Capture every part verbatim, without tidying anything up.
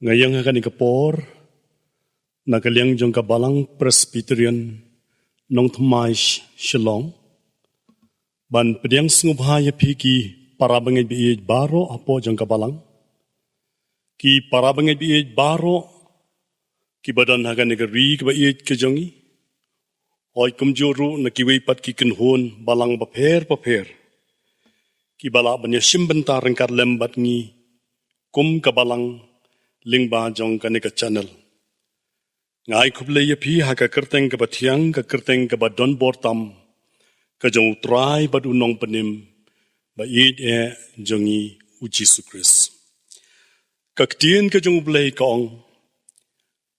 Nga ïeng ha kane ka por na ka liang jong ka Balang Presbyterian Nongthymmai Shillong ban pdiang sngewbha ïa phi ki para bangeit ba ïeit baroh hapoh jong ka Balang, ki para bangeit ba ïeit baroh kiba don ha kane ka ri kaba ïeit ka jong ngi. Hooid, kumjuh ruh na kiwei pat ki kynhun Balang bapher bapher kiba lah ban ïashim bynta ryngkat lem bad ngi kum ka Balang lyngba jong kane ka channel. Nga ai khublei ïa phi ha ka kyrteng kaba thiang, ka kyrteng kaba don bor tam ka jong U Trai bad U Nongpynim ba ïeit eh jong ngi, U Jisu Khrist. Ka ktien ka jong U Blei ka ong: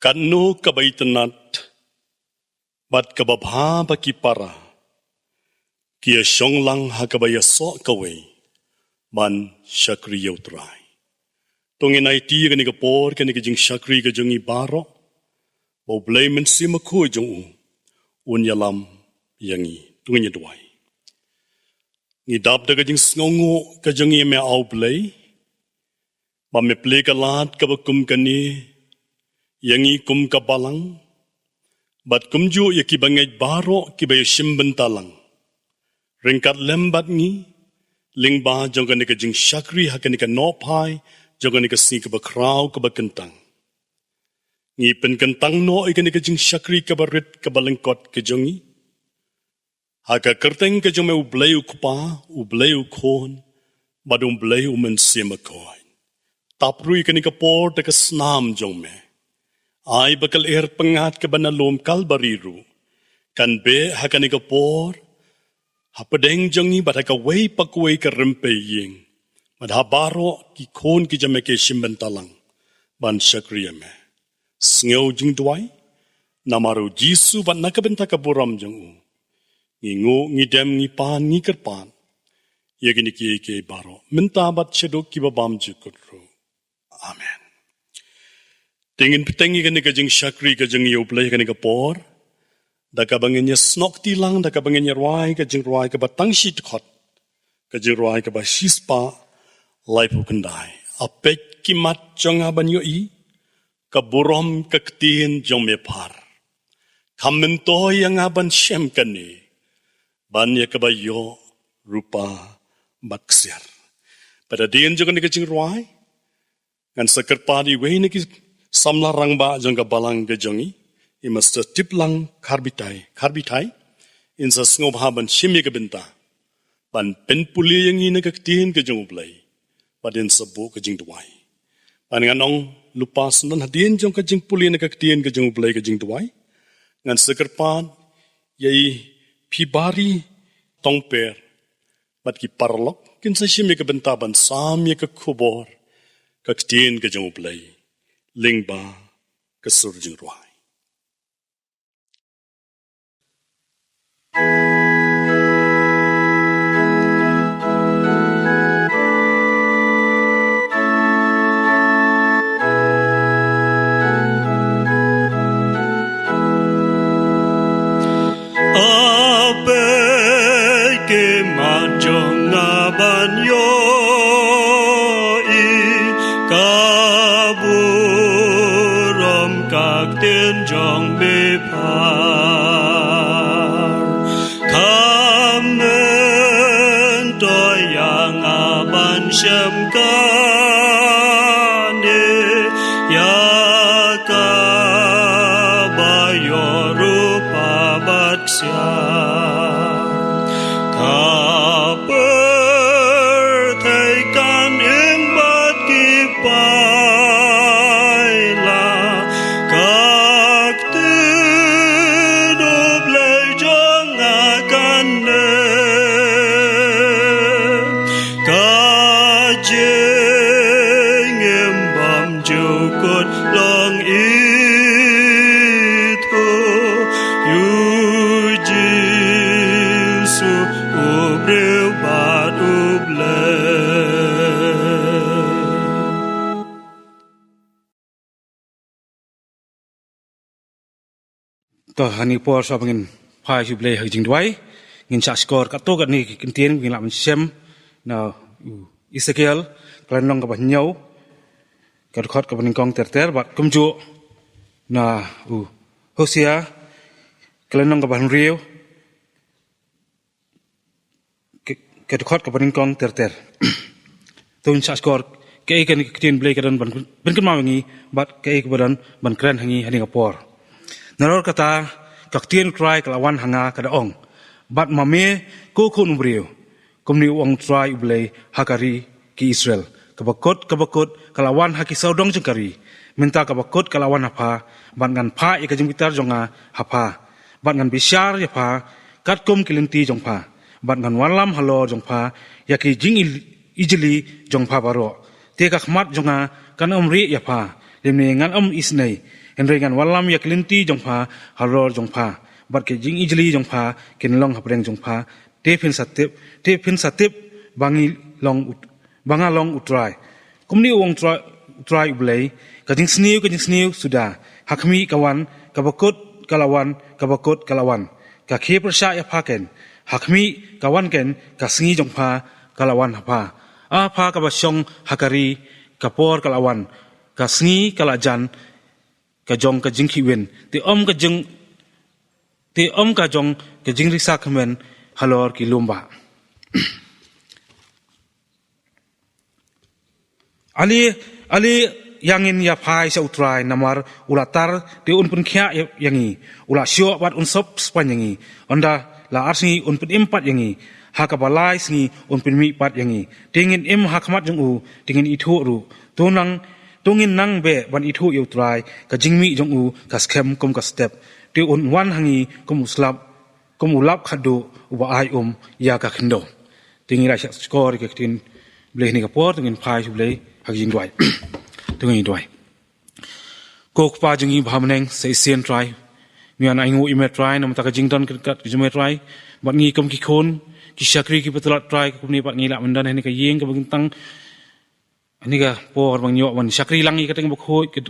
Katno kaba itynnad bad kaba bha ba ki para ki ïashong lang ha kaba ïasoh kawei ban shakri ïa U Trai. To ngin aiti ïa kane ka por, kane ka jingshakri ka jong ngi baroh, ba U Blei Mynsiem Bakhuid jong u un ïalam ïa ngi. To ngin ïa duwai. Ngi dap da ka jingsngewnguh ka jong ngi ïa me, A Blei, ba me plie ka lad kaba kum kane ïa ngi kum ka Balang, bad kumjuh ïa ki bangeit baroh kiba ïashim bynta lang ryngkat lem bad ngi lyngba jong kane ka jingshakri ha kane ka nohphai jong kane ka sngi kaba khraw kaba kyntang. Ngi pynkyntang noh ïa kane ka jingshakri kaba rit kaba lyngkot ka jong ngi ha ka kyrteng ka jong me, U Blei U Kpa, U Blei U Khun, bad U Blei U Mynsiem Bakhuid. Tap ruh ïa kane ka por da ka snam jong me. Ai ba ka lyer pyngngad kaba na lum Kalbari ruh kan beh ha kane ka por hapdeng jong ngi bad ha kawei pa kawei ka rympei ïing, bad ha baroh ki khun ki jong me ki ïashim bynta lang ban shakri ïa me. Sngew jingduwai namar U Jisu bad na ka bynta ka burom jong u. Ngi nguh, ngi dem, ngi pan, ngi kyrpad ïa kine kiei kiei baroh mynta bad shaduh kiba bymjukut ruh. Amen. Te ngin bteng ïa kane ka jingshakri ka jong ngi ïa U Blei kane ka por da kaba ngin ïa snoh kti lang, da kaba ngin ïa rwai ka jingrwai kaba tang shi dkhot, ka jingrwai kaba shispah laiphew khyndai: A peit ki mat jong nga ban ïohi ka burom ka ktien jong me phar. Kham myntoi ïa nga ban shem kane ban ïa kaba ïoh rupa bad ksiar. Bad hadien jong kane ka jingrwai ngan sa kyrpad ïa iwei na ki samla rangbah jong ka Balang ka jong ngi, i Mister Tiplang Kharbithai, Kharbithai, in sa sngewbha ban shim ïa ka bynta ban pynpule ïa ngi na ka ktien ka jong U Blei, bad in sa buh ka jingduwai. Bad ngan ong lypa syndon, hadien jong ka jingpule na ka ktien ka jong U Blei, ka jingduwai, ngan sa kyrpad ïa i Phibari Tongper bad ki paralok kin sa shim ïa ka bynta ban sam ïa ka khubor ka ktien ka jong U Blei lyngba ka sur jingrwai. A peit ki mat jong nga ban ïohi ka burom ka ktien jong me phar. Kham myntoi ïa nga ban shem kane ïa kaba ïoh rupa bad ksiar. Ka pyrthei kan im bad ki paila, ka ktien U Blei jong nga kan im. Ka jingim bymjukut long ithuh ïa U Jisu, U Briew bad U Blei. To, ha kane ka por sa ba ngin phai sha U Blei ha ka jingduwai, ngin shah shkor katto katne ki kyntien ba ngin lah ban shem na u Esekiel, ka lynnong kaba hynñiew, ka dkhot kaba nyngkong ter ter, bad kumjuh na u Hosea, ka lynnong kaba hynriew, ka, ka dkhot kaba nyngkong ter ter. To ngin shah shkor kaei kane ka ktien Blei ka don ban pynkynmaw ïa ngi, bad kaei kaba don ban kren ha ngi ha kane ka por. Nalor kata, ka ktien U Trai ka la wan ha nga, ka da ong: Bad ma me, ko khun u briew, kumne u ong U Trai U Blei ha ka ri ki Israel: Ka bakut, ka bakut ka la wan ha ki sawdong jong ka ri. Mynta ka bakut ka la wan ha pha, bad ngan phah ïa ka jingbitar jong nga ha pha, bad ngan bishar ïa pha katkum ki lynti jong pha, bad ngan wallam halor jong pha ïa ki jingijli jong pha baroh. Te ka khmat jong nga kan ym rieh ïa pha, lymne ngan ym isynei, hynrei ngan wallam ïa ki lynti jong pha halor jong pha, bad ki jingijli jong pha kin long hapdeng jong pha. Te phin sa tip, te phin sa tip ba ngi long U-, ba nga long U Trai. Kumne u ong U Trai, U Trai U Blei: Ka jingsniew, ka jingsniew suda. Ha khmih, ka wan, ka bakut ka la wan, ka bakut ka la wan. Ka khie pyrshah ïa pha ken. Ha khmih, ka wan ken, ka sngi jong pha ka la wan ha pha. A pha kaba shong ha ka ri, ka por ka la wan, ka sngi ka la jan, ka jong ka jingkhih win, te ym ka jing, te ym ka jong ka jingrisa kmen halor ki lum bah. Ale, ale ïa ngin ïa phai sha U Trai, namar u la tar te un pynkhiah ïa, ïa ngi, u la shoh bad un sop spaiñ ïa ngi. Ynda la ar sngi un pynim pat ïa ngi, ha kaba lai sngi un pynmih pat ïa ngi. Te ngin im ha khmat jong u, te ngin ithuh ruh. To nang, to ngin nang beh ban ithuh ïa U Trai, ka jingmih jong u ka skhem kum ka step. Te un wan ha ngi kum u slap, kum u lap khatduh uba ai um ïa ka khyndew. Te ngi la shah shkor ïa ka ktien Blei ha kane ka por, te ngin phai sha U Blei ha ka jingduwai. Te ngin duwai. Ko Kpa jong ngi ba ha bneng, sa shisien Trai, ngi wan ainguh ïa me Trai namar ka jingdon kyrkieh jong me Trai bad ngi kum ki khun ki shakri kiba tlot Trai, kumne pat ngi lah ban don ha kane ka ïing kaba kyntang, ha kane ka por ba ngin ïoh ban shakri lang ïa ka kyrteng bakhuid, ka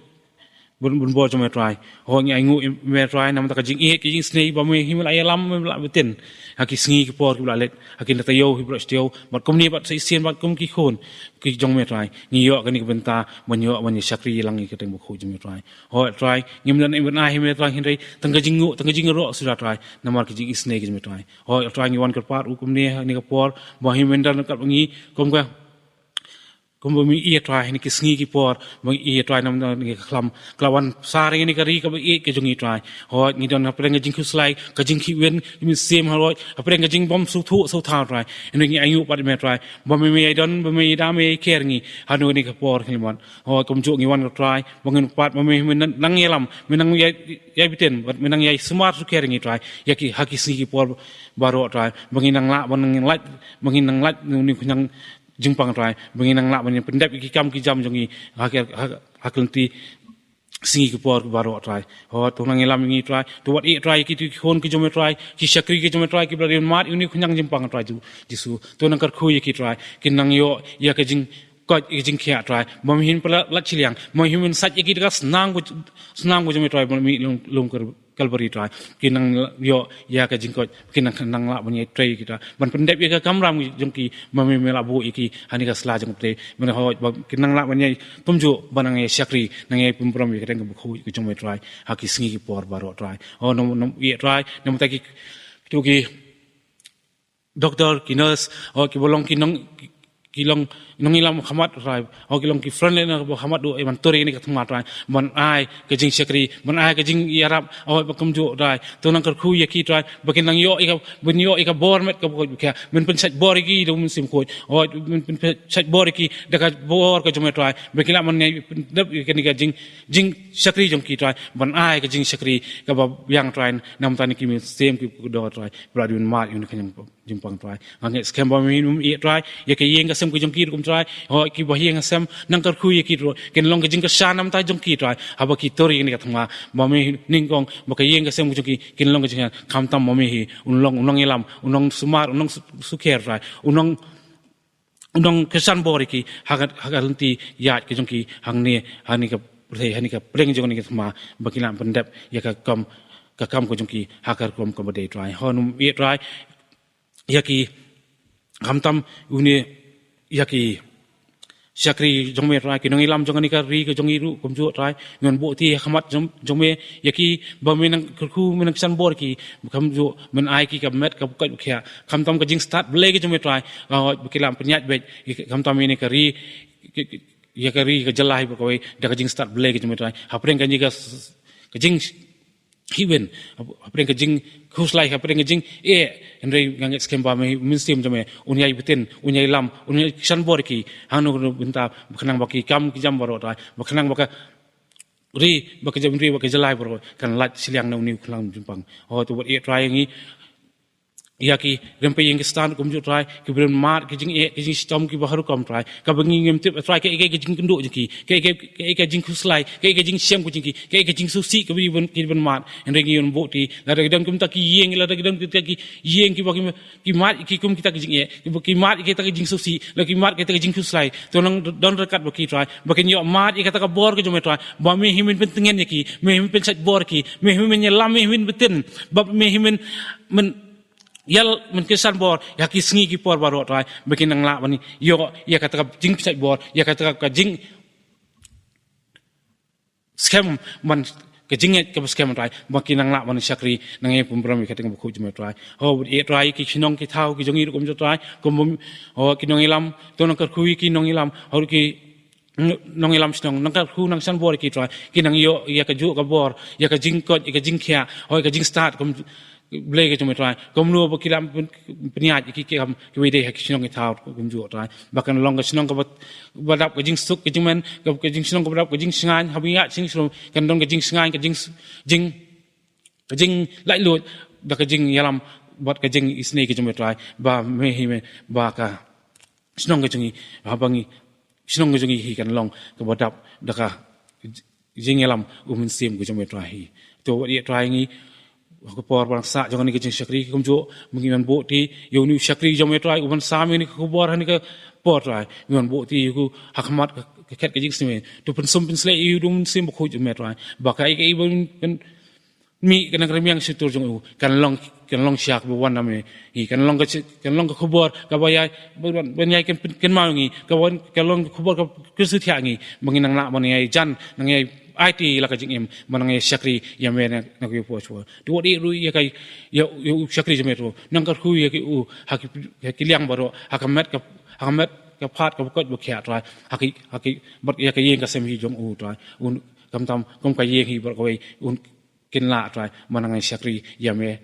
bun, bun bor jong me Trai. Hooid, ngi ainguh ïa me Trai namar ka jingïeit, ka jingisynei ba me hi me la ïalam, me la btin ha ki sngi ki por kiba la leit, ha kine ki taïew kiba la shitew, bad kumne pat sa shisien bad kum ki khun ki jong me Trai, ngi ïoh kane ka bynta ban ïoh ban ïa shakri lang ïa ka kyrteng bakhuid jong me Trai. Hooid Trai, ngim don ei ban ai ha me Trai, hynrei tang ka jingnguh, tang ka jingïaroh suda Trai, namar ka jingisynei ka jong me Trai. Hooid Trai, ngi wan kyrpad ruh kumne ha kane ka por ba hi me don ryngkat bad ngi, kum ka, kumba me ïeit Trai, ha kine ki sngi ki por ba ngi ïeit Trai, namar kane ka khlam ka la wan sha ri, ha kane ka ri kaba ïeit ka jong ngi Trai. Hooid, ngi don hapdeng ka jingkhuslai, ka jingkhih win, ngi mynsiem, hooid, hapdeng ka jingbym sngewthuh sngewthaw Trai. Hynrei ngi ainguh pat ïa me Trai ba me, me ïai don, ba me ïai da, me ïai care ïa ngi ha kane ka por khyllipmat. Hooid, kumjuh ngi wan Trai ba ngin pat ba me, me nang, nang ïalam, me nang ïai, ïai btin, bad me nang ïai sumar sukher ïa ngi Trai, ïa ki, ha ki sngi ki por baroh Trai, ba ngin nang lah, ba ngin nang lait, ba ngin nang lait na une u khñiang jingpang Trai, ba ngin nang lah ban pyndep ïa ki kam ki jam jong ngi ha ki, ha, ha ki lynti sngi ki por baroh Trai. Hooid, to nang ïalam ïa ngi Trai, to wat ïeit Trai ïa kito ki khun ki jong me Trai, ki shakri ki jong me Trai, kiba la dei ban mad ïa une u khñiang jingpang Trai Jisu. To nang kyrkhu ïa ki Trai, kin nang ïoh ïa ka jingkoit, ïa ka jingkhiah Trai, ba me hin pynlait shiliang, ba me hin pynsait ïa ki da ka snam ka, snam ka jong me Trai, ba me lung, lung kar Kalbari Trai, kin nang ïoh ïa ka jingkoit, kin nang, nang lah ban ïai trei ïa ki Trai, ban pyndep ïa ka kamram jong ki ba me, me la buh ïa ki ha kane ka sla jong ka pyrthei. Ba hooid, ba kin nang lah ban ïai kumjuh, ban nang ïai shakri, nang ïai pynburom ïa ka kyrteng bakhuid ka jong me Trai ha ki sngi ki por baroh Trai. Hooid, nang, nang ïeit Trai, nang mynta ki, kito ki doktor, ki nurse, hooid, kiba long ki nong, ki, ki long nongïalam khmat Trai, hooid, ki long ki frontliner ba khmat duh, eh, ban tur ïa kane ka thma Trai, ban ai ka jingshakri, ban ai ka jingïarap, hooid, ba kumjuh Trai. To nang kyrkhu ïa ki Trai, ba kin nang ïoh ïa ka, ban ïoh ïa ka bor met kaba koit ba khiah. Men pynsait bor ïa ki da u Mynsiem Bakhuid, hooid, men pynsait bor ïa ki da ka bor ka jong me Trai, ba kin lah ban ïai pyndep ïa kane ka jing, jingshakri jong ki Trai, ban ai ka jingshakri kaba biang Trai, namar kine ki mynsiem kiba kordor Trai, ba la dei ban mad ïa une u khñiang jingpang Trai. Nga ngeit skhem ba me, me ïeit Trai ïa ka ïing ka sem ka jong ki ruh kum Trai. Hooid, kiba ha ïing ha sem, nang kyrkhu ïa ki ruh, kin long ka jingkyrshan namar jong ki Trai, haba ki tur ïa kane ka thma, ba me nyngkong, ba ka ïing ka sem ka jong ki kin long ka jingkyrshan, khamtam ba me hi un long u nongïalam, u nongsumar, u nongsukher Trai, u nong, u nongkyrshan bor ïa ki ha ka, ha ka lynti ïaid ka jong ki hangne ha kane ka pyrthei, ha kane ka pdeng jong kane ka thma, ba kin lah pyndep ïa ka kam, ka kam ka jong ki ha ka rukom kaba dei Trai. Hooid, me ïeit Trai, ïa ki, khamtam une, ïa ki shakri jong me Trai, ki nongïalam jong kane ka ri ka jong ngi ruh kumjuh Trai, ngi wan buh kti ha khmat jong, jong me, ïa ki ba me nang kyrkhu, me nang kyrsan bor ki, kumjuh men ai ki ka met ka bukut bukhiah, khamtam ka jingstad Blei ka jong me Trai, ah, ba ki lah ban pynïaid beit, khamtam ïa kane ka ri, ïa ka ri ka jylla hi baroh kawei, da ka jingstad Blei ka jong me Trai, hapdeng kane ka s-, ka jing hi wen, hapdeng ka jingkhuslai, hapdeng ka jingeh, hynrei nga ngeit skhem ba me, Mynsiem jong me un ïai btin, un ïai lam, un ïai kyrsan bor ki, hangno hangno bynta, ba khnang ba ki kam ki jam baroh Trai, ba khnang ba ka ri, ba ka jaitbynriew, ba ka jylla baroh kan lait shiliang na une u khlam jingpang. Ho, to wat ïeit Trai ngi ïa ki rympei ïing ki stand kumjuh Trai, kiba don mad ki jingeh, ki jingshitom kiba har rukom Trai, kaba ngi ngim tip Trai, kaei kaei ka jingkynduh jong ki, kaei kaei, kaei ka jingkhuslai, kaei ka jingshem ka jong ki, kaei ka jingsngewsih kaba ki ban, ki ban mad. Hynrei ngi wan buh kti, lada ki don kumta ki ïing, lada ki don kumta ki ïing kiba ki, ki mad ki kum kita ki jingeh, kiba ki mad kita ki jingsngewsih, lada ki mad kita ki jingkhuslai, to nang don ryngkat bad ki Trai, ba kin ïoh mad ïa kata ka bor ka jong me Trai, ba me hi men pyntngen ïa ki, me hi men pynshait bor ki, me hi men ïalam, me hi men btin, ba me hi men, men ïal, men kyrsan bor ïa ki sngi ki por baroh Trai, ba kin nang lah ban ïoh ïa kata ka jingpynshait bor, ïa kata ka jingskhem, ban, ka jingngeit kaba skhem Trai, ba kin nang lah ban shakri, nang ïa pynbor ïa kata kaba khuid jong me Trai. Ho, ïeit Trai, ki shnong ki thaw ki jong ngi ruh kumjuh Trai, kum, ho, ki nongïalam, to nang kyrkhu ïa ki nongïalam, ho, ki nongïalam shnong, nang kyrkhu, nang kyrsan bor ïa ki Trai, kin nang ïoh ïa kajuh ka bor, ïa ka jingkoit, ïa ka jingkhiah, ho, ïa ka jingstad kum Blei ka jong me Trai, kumno ba ki lah ban pynïaid ïa ki, ki kam kiwei de ha ki shnong ki thaw kumjuh Trai, ba kan long ka shnong kaba, ba dap ka jingsuk ka jingmen, ka, ka jingshnong kaba dap ka jingshngaiñ, haba ïaid sha jingshlur kan don ka jingshngaiñ, ka jing, jing, ka jinglaitluid, da ka jingïalam bad ka jingisynei ka jong me Trai, ba me hi me, ba ka shnong ka jong ngi, haba ngi, shnong ka jong ngi hi kan long kaba dap da ka jingïalam u Mynsiem ka jong me Trai hi. To wat ïeit Trai ngi, ha ka por ba dang sah jong kane ka jingshakri kumjuh, ngi wan buh kti ïa une u shakri jong me Trai, uban sam ïa kane ka khubor ha kane ka por Trai, ngi wan buh kti ïa u ha khmat ka, ka khet ka jingsngew. To pynsum pynsleh ïa u da u Mynsiem Bakhuid jong me Trai, ba kaei kaei ban, ban mih ka nang rmiang shatur jong u, kan long, kan long sha kaba wan na me hi, kan long ka shi-, kan long ka khubor kaba ïai, ban, ban ïai kyn-, kynmaw ngi, ka wan, kan long ka khubor kaba kyrsiew thiah ngi, ba ngin nang lah ban ïai jan, nang ïai aiti la ka jingim, ba nang ïai shakri ïa me na, na ka por shuwa. To wat ïeit ruh ïa ka, ïa, ïa u shakri jong me ruh, nang kyrkhu ïa ki u ha ki, ha ki liang baroh, ha ka met ka, ha ka met ka phad kaba koit ba khiah Trai, ha ki, ha ki, bad ïa ka ïing ka sem hi jong u Trai, un, khamtam kum ka ïing hi baroh kawei, un kin lah Trai, ba nang ïai shakri ïa me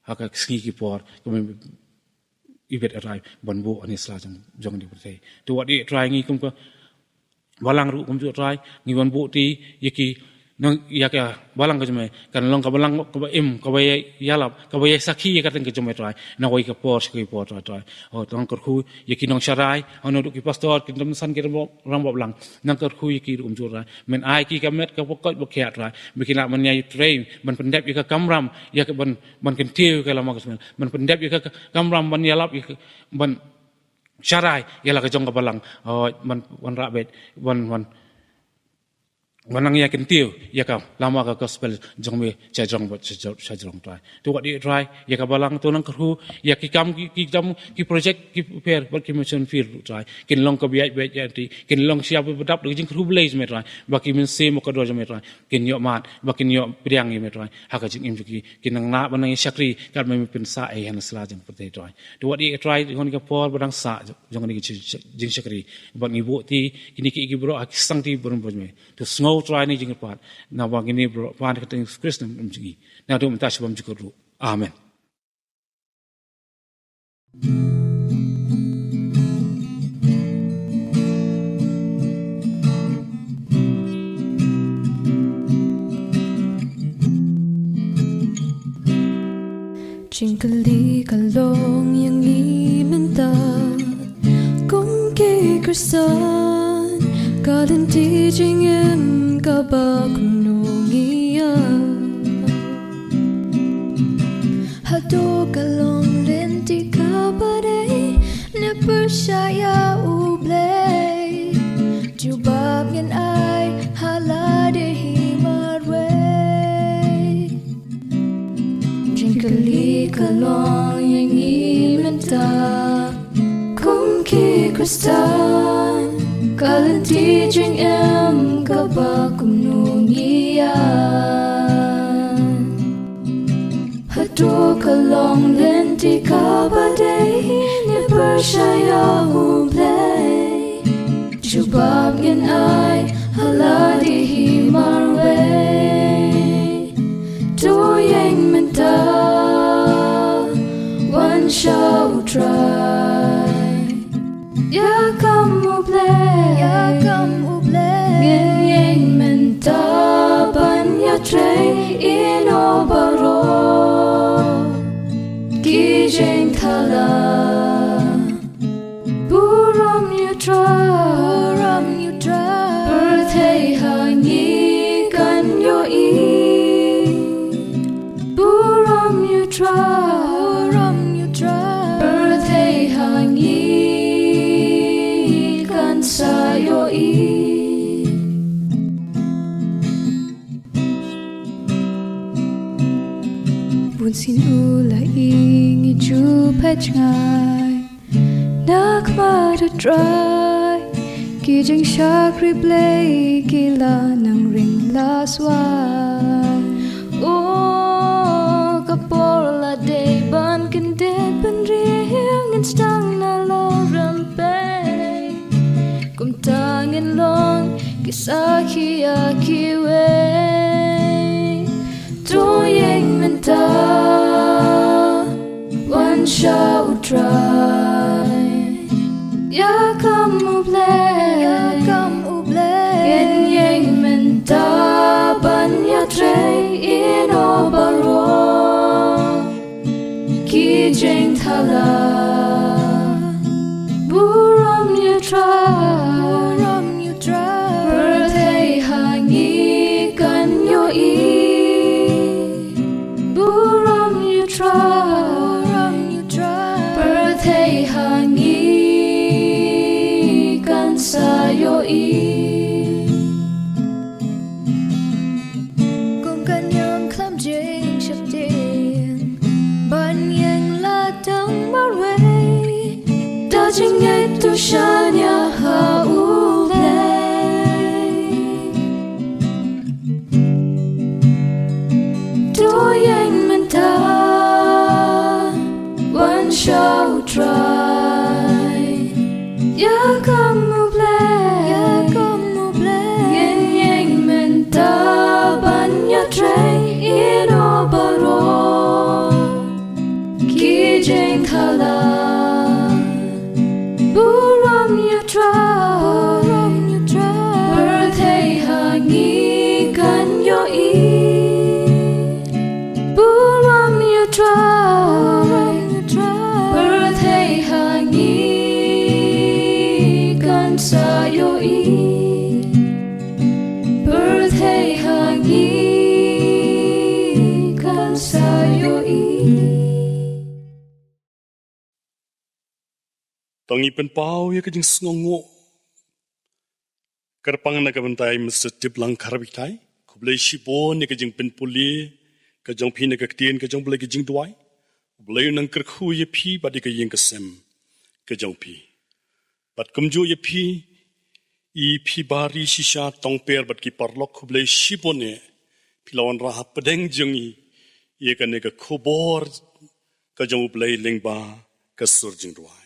ha ka sngi ki por, kumba i bit Trai ban buh ha kane ka sla jong, jong kane ka pyrthei. To wat ïeit Trai ngi kum ka balang ruh kumjuh Trai, ngi wan buh kti ïa ki, nang, ïa ka balang ka jong me, kan long ka balang kaba im, kaba ïai ïalap, kaba ïai sakhi ïa ka kyrteng ka jong me Trai, na kawei ka por sha kawei ka por Trai, Trai. Ho, to nang kyrkhu ïa ki nongsharai, hangno ruh ki pastor, ki nongsan, ki rangbah, rangbah balang, nang kyrkhu ïa ki ruh kumjuh Trai, men ai ki ka met kaba koit ba khiah Trai, ba kin lah ban ïai trei, ban pyndep ïa ka kamram, ïa ka ban, ban kyntiew ïa ka lama ka smen, ban pyndep ïa ka, ka kamram, ban ïalap ïa ka, ban sharai ïa la ka jong ka balang, oh, ban, ban wanrah beit, ban, ban, ban nang ïa kyntiew ïa ka lama ka gospel jong me sha jrong bad sha jrong, sha jrong Trai. To wat ïeit Trai ïa ka balang, to nang kyrkhu ïa ki kam ki, ki jam ki project ki pher bad ki mission field Trai, kin long kaba ïaid beit ïaid ti, kin long sha ba dap da ka jingkyrkhu Blei jong me Trai, ba ki mynsiem ba kordor jong me Trai kin ïoh mad, ba kin ïoh pdiang ïa me Trai ha ka jingim jong ki, kin nang lah ban nang ïa shakri katba me pynsah ïa ha kane ka sla jong ka pyrthei Trai. To wat ïeit Trai, jong kane ka por ba dang sah jong kane ka jing, jingshakri, bad ngi buh kti kine ki, ki baroh ha ki sangti barim bad me. To sngew Trai ïa kane ka jingkyrpad, naba ngi ïa kane baroh pan ha ka kyrteng Jisu Khrist, Nongïalam jong ngi, naduh mynta sha bymjukut ruh. Amen. Jingkylli ka long ïa ngi mynta, kum ki Khristan, ka lynti jingim kaba kumno ngi ïa. Hato ka long lynti kaba dei, ne pyrshah ïa U Blei? Jubab ngin ai ha lade hi marwei. Jingkylli ka long ïa ngi mynta, kum ki Khristan, Lynti jingim kaba kumno ngi ïa. Hato ka long lynti kaba dei ne pyrshah ïa U Blei? Jubab ngin ai ha lade hi marwei. To ïeng mynta, wan sha U Trai. Ïa kam U Blei, ïa kam U Blei. Ngin ïeng mynta ban ïatrei ïa no baroh. Ki jingthala. Burom ïa U Trai, burom ïa U Trai. Pyrthei ha ngi kan ïohi. Burom ïa U Trai, burom ïa U Trai. Pyrthei ha ngi kan sa ïohi. Bun sien u la ïeng, ngi ju peit jngai. Na khmat U Trai, ki jingshakri Blei ki la nang ring laswai. O, ka por la dei ban kyndit bynriew, ngin sdang na la rympei. Kumta ngin long ki sakhi ïa kiwei. To ïeng mynta, wan sha U Trai. Ïa kam U Blei, ïa kam U Blei. Ngin ïeng mynta ban ïatrei ïa no baroh. Ki jingthala. Burom ïa U Trai, burom ïa U Trai. Pyrthei ha ngi kan ïohi. Burom ïa U Trai, burom ïa U Trai. Pyrthei ha ngi kan sa ïohi. Kum ka niam khlam jingsheptieng, ban ïeng la tang marwei. Da jingngeit to shaniah ha U Blei. To ïeng mynta, wan sha U Trai. Ïa kam U Blei, ïa kam U Blei. Ngin ïeng mynta ban ïatrei ïa no baroh. Ki jingthala. Burom ïa U Trai, burom ïa U Trai. Pyrthei ha ngi kan ïohi. Burom ïa U Trai, burom ïa U Trai. Pyrthei ha ngi kan sa ïohi. Pyrthei ha ngi kan sa ïohi. To ngin pynpaw ïa ka jingsngewnguh. Kyrpang na ka bynta i Mister Tiplang Kharpikthai. Khublei shibun ïa ka jingpynpule ka jong phi na ka ktien ka jong U Blei, ka jingduwai. U Blei un nang kyrkhu ïa phi bad ïa ka ïing ka sem ka jong phi. Bad kumjuh ïa phi, i phi Bari Shisha Tongper bad ki paralok, khublei shibun ïa phi la wanrah hapdeng jong i ïa kane ka khubor ka jong U Blei lyngba ka sur jingduwai.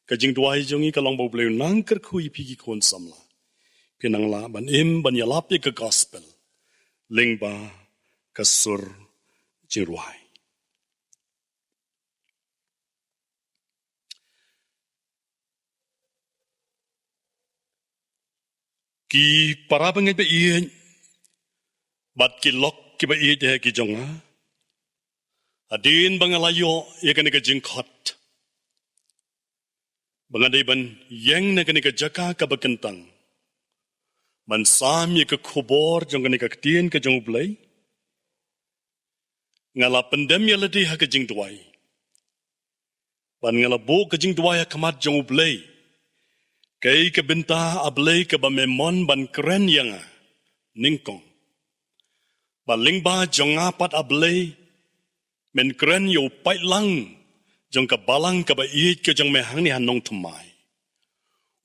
Ka jingduwai jong i ka long ba U Blei un nang kyrkhu ïa phi ki khun samla. Phi nang lah ban im ban ïalap ïa ka gospel lyngba ka sur jingduwai. Ki para bangeit ba ïeit bad ki lok kiba ïeit ha ki jong nga, hadien ba nga la ïoh ïa kane ka jingkhot ba nga dei ban ïeng na kane ka jaka kaba kyntang ban sam ïa ka khubor jong kane ka ktien ka jong U Blei, nga la pyndem ïa lade ha ka jingduwai. Ban nga la buh ka jingduwai ha khmat jong U Blei. Kaei ka bynta, A Blei, kaba me mon ban kren ïa nga nyngkong? Ba lyngba jong nga pat, A Blei, men kren ïa u paidlang jong ka balang kaba ïeit ka jong me hangne ha nongthymmai.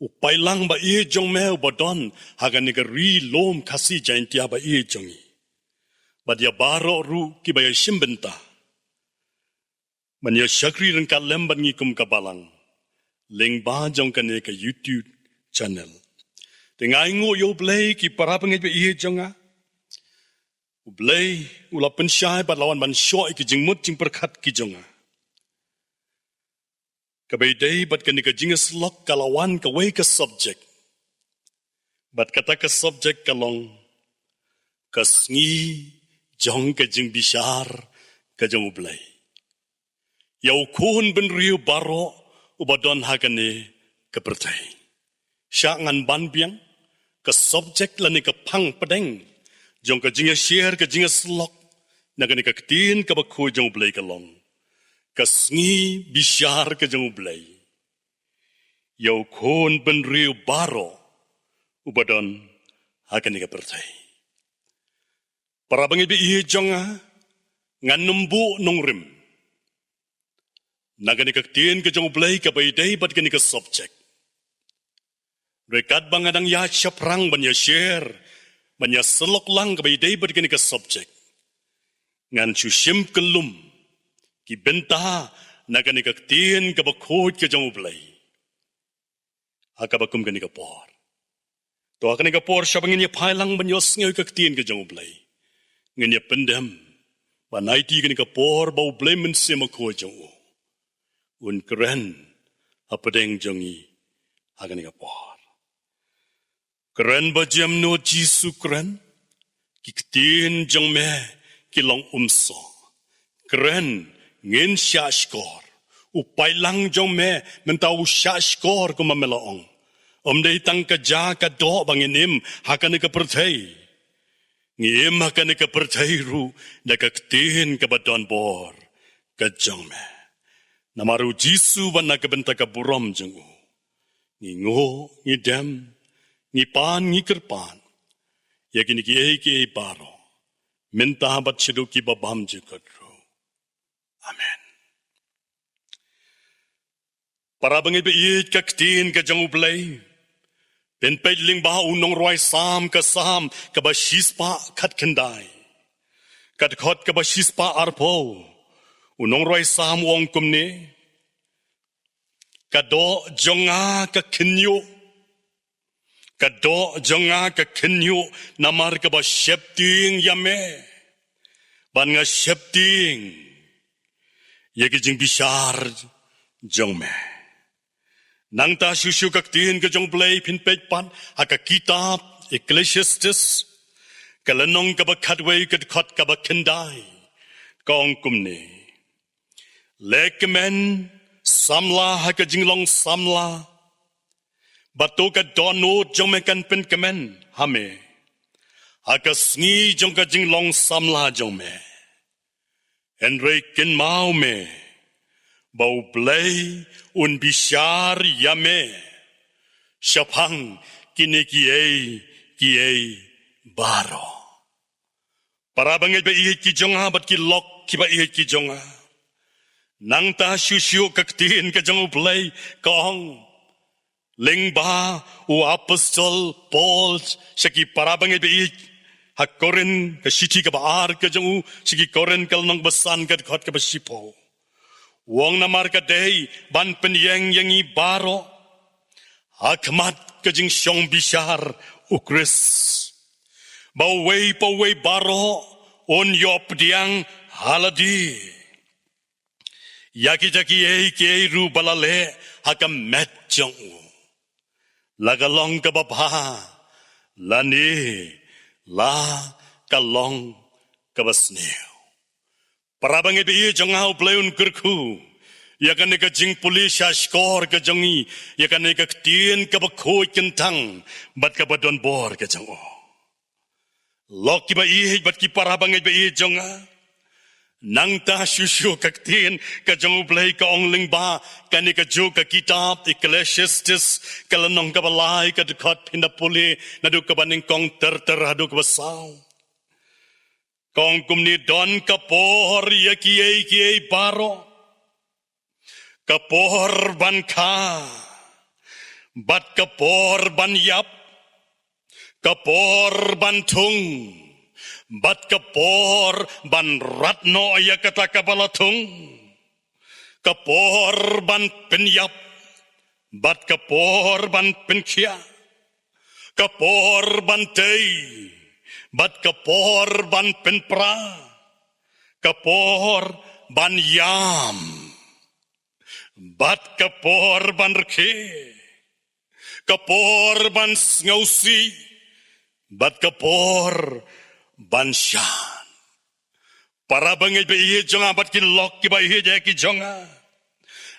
u paidlang ba ïeit jong me uba don ha kane ka ri lum Khasi Jaiñtia ba ïeit jong ngi, bad ïa baroh ruh kiba ïashim bynta ban ïa shakri ryngkat lem bad ngi kum ka balang lyngba jong kane ka YouTube channel. Te nga ainguh ïa U Blei, ki para bangeit ba ïeit jong nga. U Blei u la pynshai bad la wan ban shoh ïa ki jingmut jingpyrkhat ki jong nga. Kaba ïadei bad kane ka jingïasyllok ka la wan kawei ka subject. Bad kata ka subject ka long ka sngi jong ka jingbishar ka jong U Blei ïa u khun bynriew baroh uba don ha kane ka pyrthei. Sha ngan ban biang, ka subject lane ka phang pdeng jong ka jingïashare, ka jingïasyllok na kane ka ktien kaba khuid jong U Blei ka long ka sngi bishar ka jong U Blei ïa u khun bynriew baroh uba don ha kane ka pyrthei. Para bangeit ba ïeit jong nga, ngan nym buh nongrim na kane ka ktien ka jong U Blei kaba ïadei bad kane ka subject. Hynrei katba nga dang ïaid shaphrang ban ïashare, ban ïasyllok lang kaba ïadei bad kane ka subject, ngan shu shim kyllum ki bynta na kane ka ktien kaba khuid ka jong U Blei ha kaba kum kane ka por. To ha kane ka por, shaba ngin ïa phai lang ban ïohsngew ïa ka ktien ka jong U Blei, ngin ïa pyndem ban aiti kane ka por ba U Blei Mynsiem Bakhuid jong u un kren hapdeng jong ngi ha kane ka por. Kren Bajemnud Jisu, kren. Ki ktien jong me ki long umsoh. Kren, ngin shahshkor. U paidlang jong me mynta u shahshkor, kumba me la ong. Ym dei tang ka ja ka doh ba ngin im ha kane ka pyrthei. Ngi im ha kane ka pyrthei ruh da ka ktien kaba don bor ka jong me. Namar u Jisu, bad na ka bynta ka burom jong u, ngi nguh, ngi dem, ngi pan, ngi kyrpad ïa kine kiei kiei baroh, mynta bad shaduh kiba bymjukut ruh. Amen. Para bangeit ba ïeit, ka ktien ka jong U Blei, pynpeit lyngba u nongrwai Salm, ka Salm kaba shispah khatkhyndai, ka dkhot kaba shispah arphew. U nongrwai Salm u ong kumne: Ka doh jong nga ka khynñiuh, ka doh jong nga ka khynñiuh namar kaba sheptieng ïa me, bad nga sheptieng ïa ki jingbishar jong me. Nangta shuh shuh ka ktien ka jong U Blei pynpeit pat ha ka kitab Ecclesiastes, ka lynnong kaba khatwei, ka dkhot kaba khyndai, ka ong kumne: Leh kmen samla ha ka jinglong samla, bad to ka dohnud jong me kan pynkmen ha me ha ka sngi jong ka jinglong samla jong me. Hynrei kynmaw me ba U Blei un bishar ïa me shaphang kine kiei kiei baroh. Para bangeit ba ïeit ki jong nga bad ki lok kiba ïeit ki jong nga, nangta shuh shuh ka ktien ka jong U Blei ka ong lyngba u apostol Paul sha ki para bangeit ba ïeit ha Korinth, ka shithi kaba ar ka jong u sha ki Korinth, ka lynnong ba san, ka dkhot kaba shiphew. U ong: Namar ka dei ban pynïeng ïa ngi baroh ha khmat ka jingshong bishar U Khrist, ba uwei pa uwei baroh un ïoh pdiang ha lade ïa kita kiei kiei ruh ba la leh ha ka met jong u, la ka long kaba bha lane la ka long kaba sniew. Para bangeit ba ïeit jong nga, U Blei un kyrkhu ïa kane ka jingpule shahshkor ka jong ngi ïa kane ka ktien kaba khuid kyntang bad kaba don bor ka jong u. Lok kiba ïeit bad ki para bangeit ba ïeit jong nga, nangta shuh shuh ka ktien ka jong U Blei ka ong lyngba kane kajuh ka kitab Ecclesiastes, ka lynnong kaba lai, ka dkhot, phin da pule naduh kaba nyngkong ter ter haduh kaba saw. Ka ong kumne: Don ka por ïa kiei kiei baroh, ka por ban kha Bad ka por ban ïap, ka por ban thung, bad ka por ban rat noh ïa kata kaba la thung, ka por ban pynïap, bad ka por ban pynkhiah, ka por ban tei, bad ka por ban pynpra, ka por ban ïam, bad ka por ban rkhie, ka por ban sngewsih, bad ka por ban shan. Para bangeit ba ïeit jong nga bad ki lok kiba ïeit eh ki jong nga,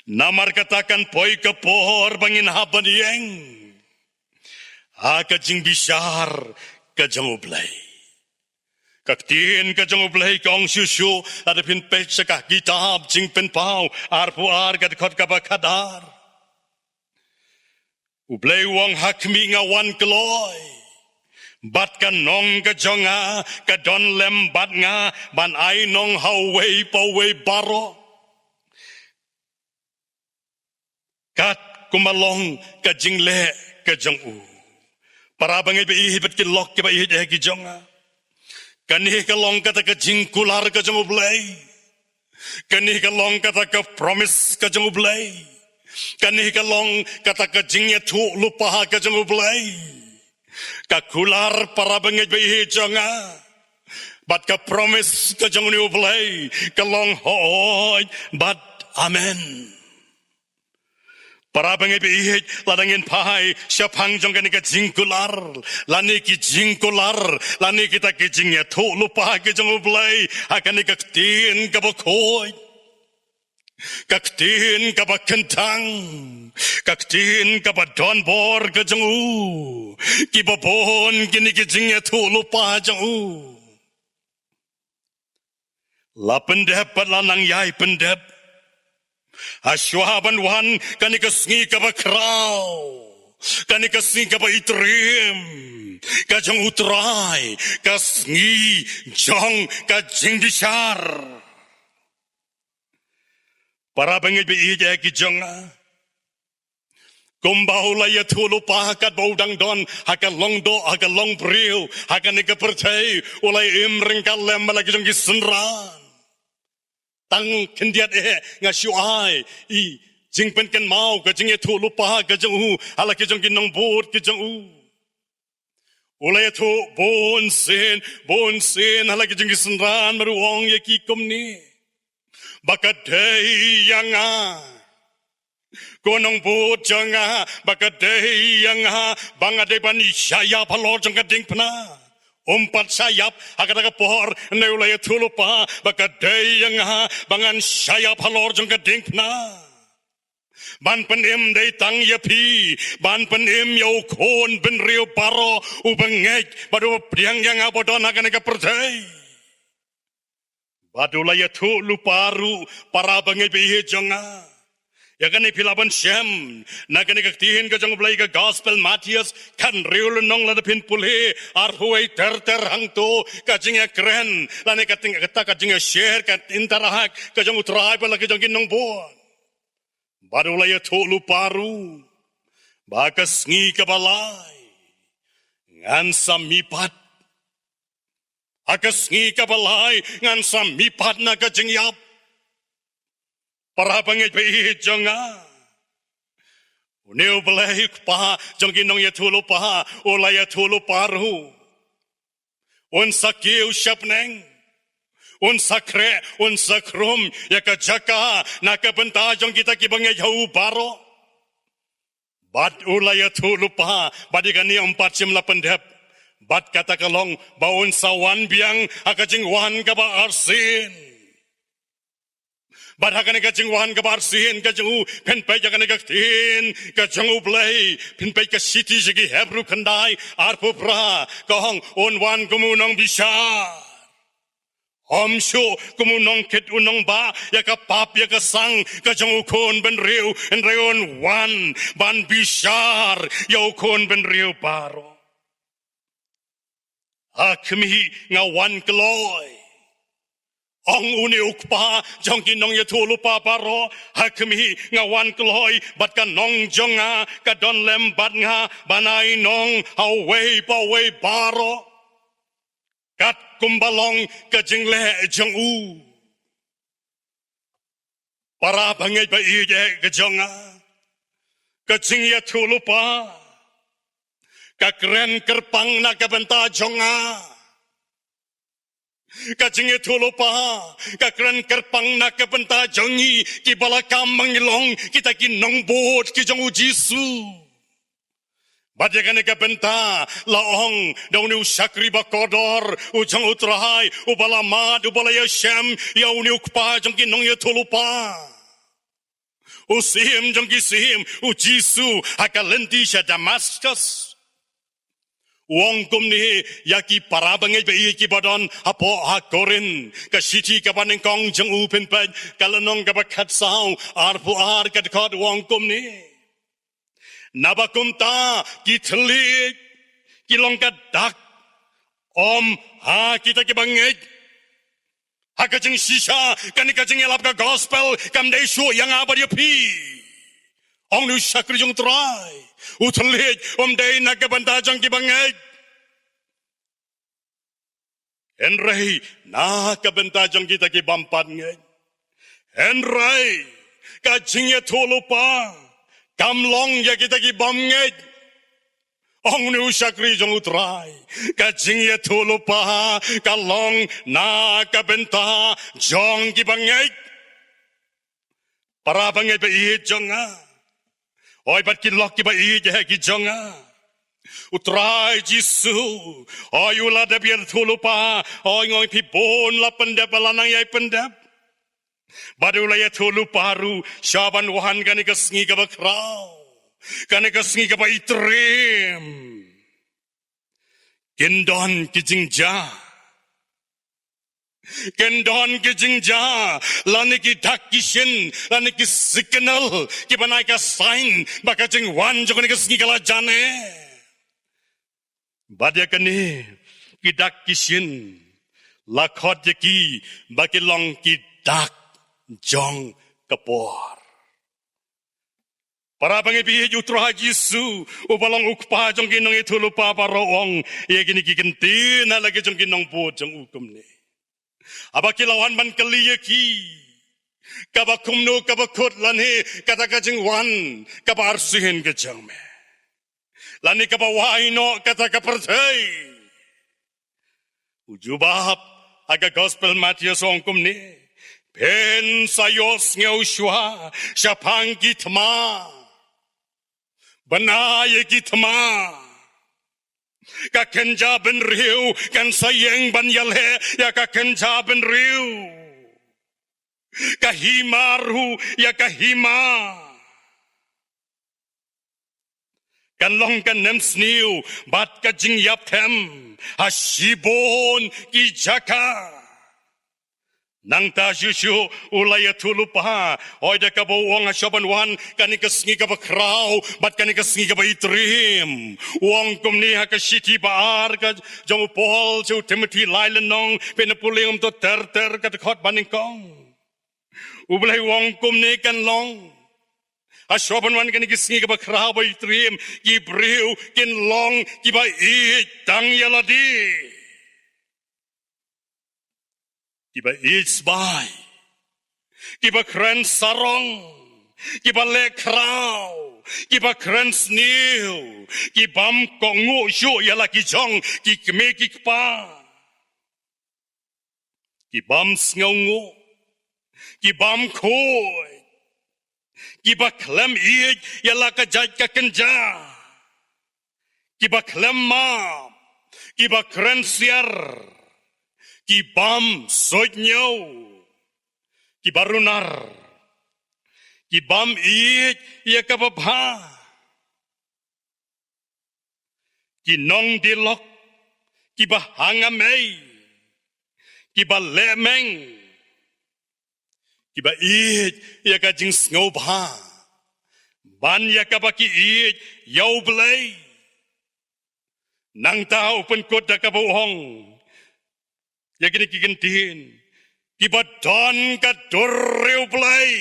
namar kata kan poi ka por ba ngin hap ban ïeng ha ka jingbishar ka jong U Blei. Ka ktien ka jong U Blei ka ong shuh shuh, lada phin peit sha ka kitab Jingpynpaw arphew ar, ka dkhot kaba khatar: U Blei u ong, ha khmih, nga wan kloi, bad ka nong ka jong nga ka don lem bad nga ban ai nong ha uwei pa uwei baroh, kat kumba long ka jingleh ka jong u. Para bangeit ba ïeit bad ki lok kiba ïeit eh ki jong nga, kane ka long kata ka jingkular ka jong U Blei. Kane ka long kata ka promise ka jong U Blei. Kane ka long kata ka jingïathuhlypa ka jong U Blei. Ka kular, para bangeit ba ïeit jong nga, bad ka promise ka jong une U Blei ka long hooid bad amen. Para bangeit ba ïeit, lada ngin phai shaphang jong kane ka jingkular, lane ki jingkular, lane kita ki jingïathuhlypa ki jong U Blei ha kane ka ktien kaba khuid, ka ktien kaba kyntang, ka ktien kaba don bor ka jong u, kiba bun kine ki jingïathuhlypa jong u la pyndep bad la nang ïai pyndep. Hashwa ban wan kane ka sngi kaba khraw, kane ka sngi kaba itriem ka jong U Trai, ka sngi jong ka jingbishar. Para bangeit ba ïeit eh ki jong nga, kumba u la ïathuhlypa katba u dang don ha ka long doh, ha ka long briew, ha kane ka pyrthei, u la im ryngkat lem bad la ki jong ki synran. Tang khyndiat eh nga shu ai i jingpynkynmaw ka jingïathuhlypa ka jong u ha la ki jong ki nongbud ki jong u. U la ïathuh bunsien bunsien ha la ki jong ki synran, bad u ong ïa ki kumne: Ba ka dei ïa nga, ko nongbud jong nga, ba ka dei ïa nga ba nga dei ban shah ïap halor jong ka diengphna. Um pat shah ïap ha kata ka por, hynrei u la ïathuhlypa ba ka dei ïa nga ba ngan shah ïap halor jong ka diengphna, ban pynim dei tang ïa phi, ban pynim ïa u khun bynriew baroh uba ngeit bad uba pdiang ïa nga ba don ha kane ka pyrthei. Bad u la ïathuhlypa ruh, para bangeit ba ïeit jong nga, ïa kane phi lah ban shem na kane ka ktien ka jong U Blei, ka Gospel Mathaios khathynriew lynnong, lada phin pule arphew wei ter ter hangto, ka jingïakren lane ka ting, kata ka jingïashare, ka interact ka jong U Trai bad la ki jong ki nongbud. Bad u la ïathuhlypa ruh ba ka sngi kaba lai ngan sa mihpat. Ha ka sngi kaba lai ngan sa mihpat na ka jingïap. Para bangeit ba ïeit jong nga, une U Blei, u Kpa jong ki nongïathuhlypa, u la ïathuhlypa ruh, un sa kiew sha bneng, un sa khreh, un sa khrum ïa ka jaka na ka bynta jong kita kiba ngeit ha u baroh. Bad u la ïathuhlypa, bad ïa kane ym pat shym la pyndep. Bad kata ka long ba un sa wan biang ha ka jingwan kaba arsien. Bad ha kane ka jingwan kaba arsien ka jong u, phin peit ïa kane ka ktien ka jong U Blei, phin peit ka Shithi sha ki Hebru khyndai arphew phra, ka ong un wan kum u nongbishar. Ym shuh kum u nongkit u nongbah ïa ka pap ïa ka sang ka jong u khun bynriew, hynrei un wan ban bishar ïa u khun bynriew baroh. Ha khmih, nga wan kloi. Ong une u kpa jong ki nongïathuhlypa baroh, ha khmih, nga wan kloi bad ka nong jong nga ka don lem bad nga ban ai nong ha uwei pa uwei baroh, kat kumba long ka jingleh jong u. Para bangeit ba ïeit eh ka jong nga, ka jingïathuhlypa ka kren kyrpang na ka bynta jong nga. Ka jingïathuhlypa ka kren kyrpang na ka bynta jong ngi kiba la kam ba ngi long kita ki nongbud ki jong U Jisu. Bad ïa kane ka bynta la ong da une u shakri ba kordor u jong U Trai, uba la mad, uba la ïashem ïa une u kpa jong ki nongïathuhlypa, u Syiem jong ki syiem, U Jisu, ha ka lynti sha Damaskus. U ong kumne ïa ki para bangeit ba ïeit kiba don hapoh ha Korinth, ka shithi kaba nyngkong jong u, phin peit ka lynnong kaba khatsaw, arphew ar, ka dkhot, u ong kumne: Naba kumta ki thylliej ki long ka dak, ym ha kita kiba ngeit. Ha ka jingshisha, kane ka jingïalap ka gospel kam dei shuh ïa nga bad ïa phi. Ong une u shakri jong U Trai, u thylliej um dei na ka bynta jong kiba ngeit, hynrei na ka bynta jong kita ki bym pat ngeit. Hynrei ka jingïathuhlypa kam long ïa kita ki bym ngeit. Ong une u shakri jong U Trai, ka jingïathuhlypa ka long na ka bynta jong kiba ngeit. Para bangeit ba ïeit jong nga, oi, bad ki lok kiba ïeit eh ki jong nga, U Trai Jisu, oi, u la dep ïathuhlypa, oi, nga ong ïa phi, bun la pyndep ba la nang ïai pyndep. Bad u la ïathuhlypa ruh sha ban wan kane ka sngi kaba khraw, kane ka sngi kaba itriem. Kin don ki jingjia, kin don ki jingjia, lane ki dak ki shin, lane ki signal kiba nai ka sign ba ka jingwan jong kane ka sngi ka la jan eh. Bad ïa kine ki dak ki shin la khot ïa ki ba ki long ki dak jong ka por. Para bangeit ba ïeit, U Trai Jisu, uba long u kpa jong ki nongïathuhlypa baroh, u ong ïa kine ki ktien na la ki jong ki nongbud jong u kumne: Haba ki la wan ban kylli ïa ki, kaba kumno ka bakut lane kata ka jingwan kaba arsien ka jong me, lane kaba wai noh kata ka pyrthei? U jubab ha ka gospel Mathaios u ong kumne: Phin sa ïohsngew shuwa shaphang ki thma, bad ïa ki thma, ka kynja bynriew kan sa ïeng ban ïaleh ïa ka kynja bynriew, ka hima ruh ïa ka hima. Kan long ka nemsniew bad ka jingïapthem ha shibun ki jaka. Nangta shuh shuh u la ïathuhlypa, oi, da kaba u ong, ha shuwa ban wan kane ka sngi kaba khraw bad kane ka sngi kaba itriem. U ong kumne ha ka shithi ba ar ka jong u Paul sha u Timothi, lai lynnong, peit na pule, ym to ter ter, ka dkhot ba nyngkong. U Blei u ong kumne: Kan long, ha shuwa ban wan kane ka sngi kaba khraw ba itriem, ki briew kin long kiba ïeit tang ïa lade, kiba ïeit sbai, kiba kren sarong, kiba leh khraw, kiba kren sniew, ki bym kohnguh shuh ïa la ki jong ki kmie ki kpa, ki bym sngewnguh, ki bym khuid, kiba khlem ïeit ïa la ka jait ka kynja, kiba khlem map, kiba kren siar, ki bym suidñiew, kiba runar, ki bym ïeit ïa kaba bha, ki nongdie lok, kiba hangamei, kiba lehmeng, kiba ïeit ïa ka jingsngewbha, ban ïa kaba ki ïeit ïa U Blei. Nangta u pynkut da kaba u ong ïa kine ki ktien: kiba don ka dur riewblei,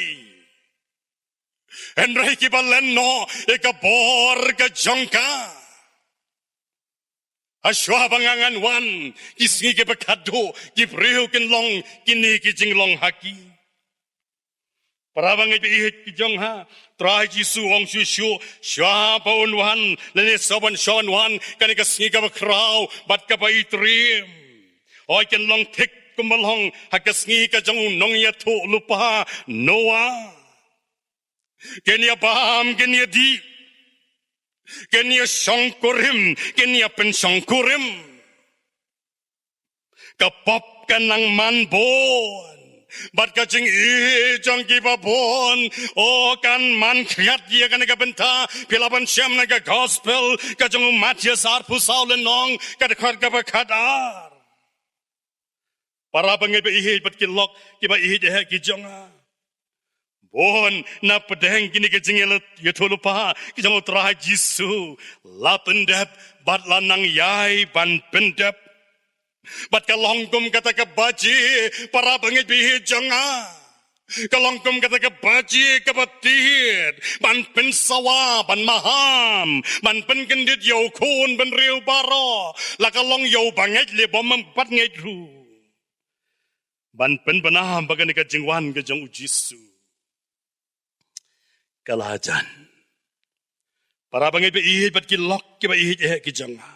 hynrei kiba len noh ïa ka bor ka jong ka. Hashwa ba nga ngan wan, ki sngi kiba khadduh ki briew kin long kine ki jinglong ha ki. Para bangeit ba ïeit ki jong nga, Trai Jisu u ong shuh shuh, shwa ba un wan, lane sa ban shwa ban wan, kane ka sngi kaba khraw bad kaba itriem, hooid, kan long thik kumba long ha ka sngi ka jong u nongïathuhlypa Noah. Kin ïa bam, kin ïa dih, kin ïa shongkurim, kin ïa pynshongkurim. Ka pop kan nang man bun, bad ka jingïeit jong kiba bun, o, kan man khriat ïa kane ka bynta. Phi lah ban shem na ka gospel ka jong u Mathaios arphew saw lynnong, ka dkhot kaba khatar. Para bangeit ba ïeit bad ki lok kiba ïeit eh ki jong nga, bun na pdeng kine ki jingïathuhlypa ki jong u Trai Jisu la pyndep bad la nang ïai ban pyndep. Bad ka long kum kata ka baje, para bangeit ba ïeit jong nga, ka long kum kata ka baje kaba tied ban pynsawa, ban maham, ban pynkyndit ïa u khun bynriew baroh, la ka long ïa u bangeit leh bym pat ngeit ruh, ban pynbna ba kane ka jingwan ka jong u Jisu ka la jan. Para bangeit ba ïeit bad ki lok kiba ïeit eh ki jong nga,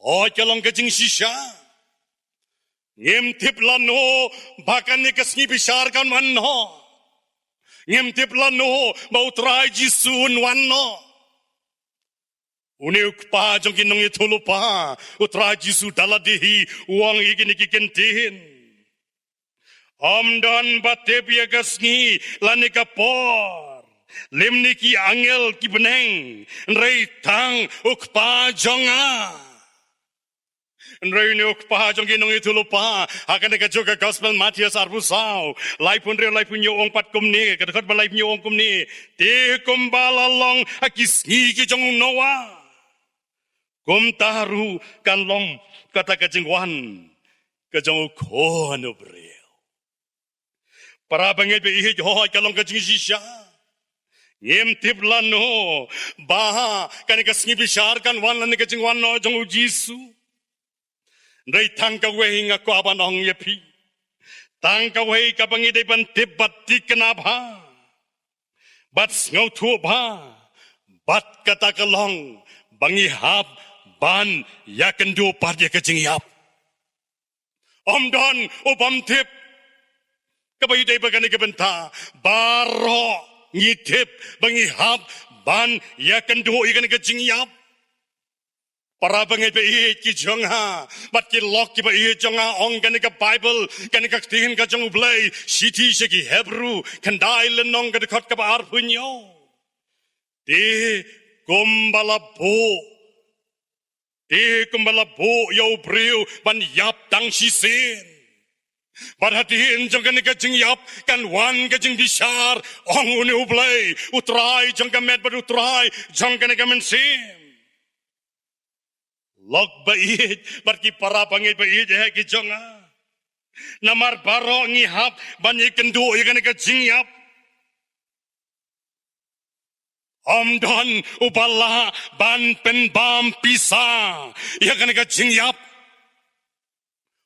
hooid, ka long ka jingshisha. Ngim tip lano ba kane ka sngi bishar kan wan noh. Ngim tip lano ba u Trai Jisu un wan noh. Une u kpa jong ki nongïathuhlypa, u Trai Jisu da lade hi u ong ïa kine ki kyntien: Ym don ba tip ïa ka sngi lane ka por, lymne ki angel ki bneng, hynrei tang u Kpa jong nga. Hynrei une u kpa jong ki nongïathuhlypa, ha kane ka juh ka gospel Mathaios arphew saw, laiphew hynriew, laiphew hynñiew, ong pat kumne, ka dkhot ba laiphew hynñiew ong kumne: Te kumba la long ha ki sngi ki jong u Noah, kumta ruh kan long kata ka jingwan ka jong u Khun u briew. Para bangeit ba ïeit, hooid, ka long ka jingshisha. Ngim tip lano ba kane ka sngi bishar kan wan lane ka jingwan noh jong u Jisu. Hynrei tang kawei nga kwah ban ong ïa phi, tang kawei kaba ngi dei ban tip bad thikna bha bad sngewthuh bha, bad kata ka long ba ngi hap ban ïakynduh pat ïa ka jingïap. Ym don u bym tip. Kaba ïadei bad kane ka bynta, baroh ngi tip ba ngi hap ban ïakynduh ïa kane ka jingïap. Para bangeit ba ïeit ki jong nga bad ki lok kiba ïeit jong nga, ong kane ka Baibl, kane ka ktien ka jong U Blei, shithi sha ki Hebru khyndai lynnong, ka dkhot kaba arphew hynñiew: Te kumba la buh Te kumba la buh ïa u briew ban ïap tang shisien, bad hadien jong kane ka jingïap kan wan ka jingbishar, ong une U Blei, U Trai jong ka met bad U Trai jong kane ka mynsiem. Lok ba ïeit bad ki para bangeit ba ïeit eh ki jong nga, namar baroh ngi hap ban ïakynduh ïa kane ka jingïap. Ym don uba lah ban pynbam pisa ïa kane ka jingïap.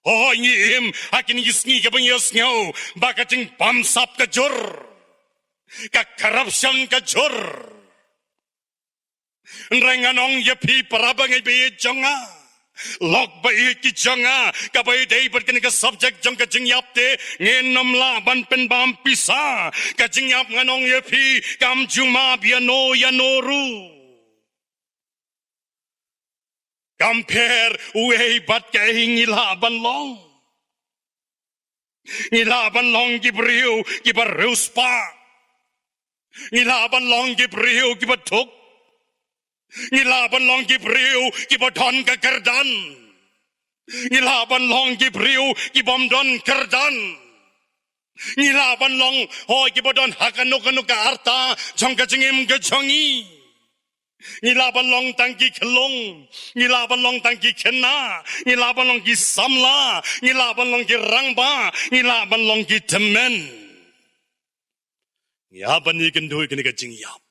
Hooid, ngi im ha kine ki sngi kaba ngi ïohsngew ba ka jingbamsap ka jur, ka corruption ka jur. Hynrei ngan ong ïa phi para bangeit ba ïeit jong nga, lok ba ïeit ki jong nga, kaba ïadei bad kane ka subject jong ka jingïap te, ngin ym lah ban pynbam pisa. Ka jingïap, ngan ong ïa phi, kam ju map ïano ïano ruh. Kam pher uei bad kaei ngi lah ban long. Ngi lah ban long ki briew kiba riewspah. Ngi lah ban long ki briew kiba duk. Ngi lah ban long ki briew kiba don ka kyrdan. Ngi lah ban long ki briew kibym don kyrdan. Ngi lah ban long, hooid, kiba don ha kano kano ka arta jong ka jingim ka jong ngi. Ngi lah ban long tang ki khyllung, ngi lah ban long tang ki khynnah, ngi lah ban long ki samla, ngi lah ban long ki rangbah, ngi lah ban long ki tymmen. Ngi hap ban ïakynduh ïa kane ka jingïap.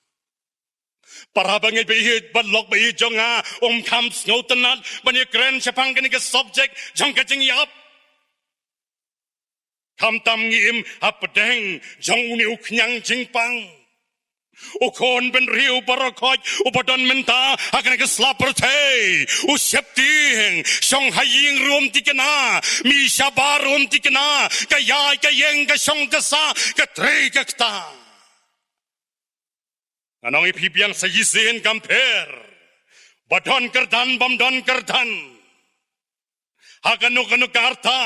Para bangeit ba ïeit, bad lok ba ïeit jong nga, ym kham sngewtynnat ban ïakren shaphang kane ka subject jong ka jingïap. Khamtam ngi im hapdeng jong une u khñiang jingpang. U khun bynriew baroh uba don mynta ha kane ka sla pyrthei, u sheptieng, shong ha ïing ruh ym thikna, mih shabar ruh ym thikna, ka ïaid ka ïeng, ka shong ka sah, ka trei ka kta. Ngan ong ïa phi biang sa shisien, kam pher ba don kyrdan bym don kyrdan, ha kano kano ka rta.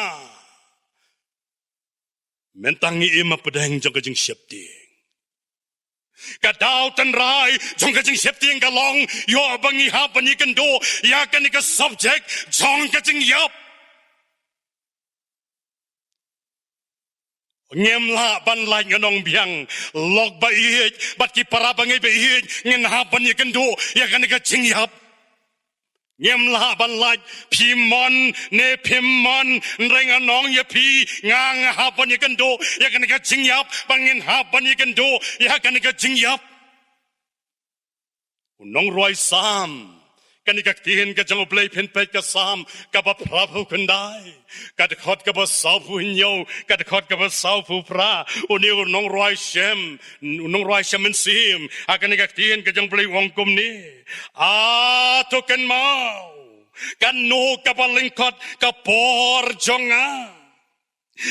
Mynta ngi im hapdeng jong ka jingsheptieng. Ka daw tynrai jong ka jingsheptieng ka long ïoh ba ngi hap ban ïakynduh ïa kane ka subject jong ka jingïap. Ngim lah ban lait, ngan ong biang, lok ba ïeit bad ki para bangeit ba ïeit, ngin hap ban ïakynduh ïa kane ka jingïap. Ngim lah ban lait, phi mon ne phim mon, nreng, ngan ong ïa phi, nga, nga hap ban ïakynduh ïa kane ka jingïap, bad ngin hap ban ïakynduh ïa kane ka jingïap. U nongrwai Salm, kane ka ktien ka jong U Blei, phin peit ka Salm kaba phra phew khyndai, ka dkhot kaba saw phew hynñiew, ka dkhot kaba saw phew phra. Une u nongrwai Salm, u nongrwai Salm Mynsiem, ha kane ka ktien ka jong U Blei u ong kumne: A to kynmaw, kano kaba lyngkot ka por jong nga,